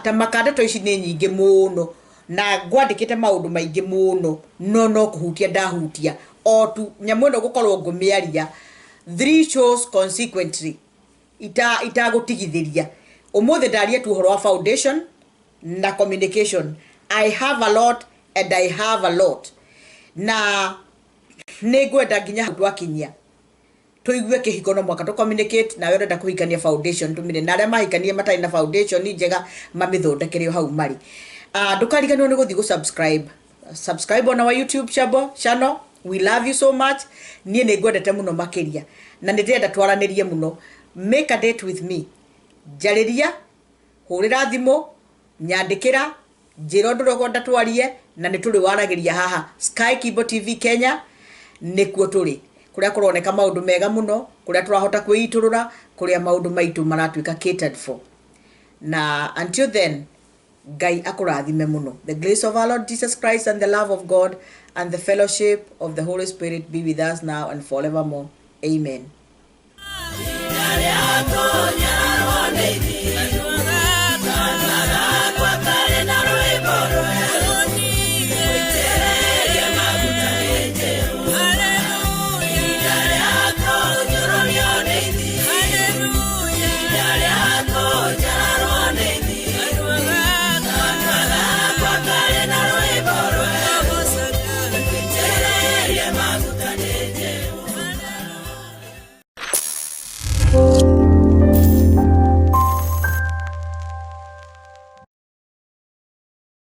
Ta maka ndeto ici nĩ nyingĩ mũno na ngwandĩkĩte maũndũ maingĩ mũno, no kũhutia ndahutia o tu nyamũ ĩno, gũkorwo ngũmĩaria three shows consequently itagũtigithĩria. Ũmũthĩ ndaria tu ũhoro wa foundation na communication. I have a lot and I have a lot, na nĩ ngwenda nginya hau twakinyia tũigue kĩhiko no mwaka tũ communicate. Nawe ũrenda kũhikania, foundation tũmire, na arĩa mahikania matarĩ na foundation njega mamĩthondekere o hau marĩ. Ndũkariganĩrwo nĩ gũthiĩ gũ subscribe on our YouTube channel. We love you so much. Niĩ nĩ ngwendete mũno makĩria na nĩ ndĩrenda twaranĩrie mũno. Make a date with me. Njarĩria, hũrĩra thimũ, nyandĩkĩra, njĩra ũndũ ũrĩa ũkwenda twarie, na nĩ tũrĩ waragĩria haha Sky Kibo TV Kenya. Nĩkuo tũrĩ kũrĩa kũroneka maũndũ mega mũno, kũrĩa tũrahota kwĩitũrũra, kũrĩa maũndũ maitũ maratuĩka catered for. Na until then, Ngai akũrathime mũno. The grace of our Lord Jesus Christ and the love of God and the fellowship of the Holy Spirit be with us now and forevermore. Amen.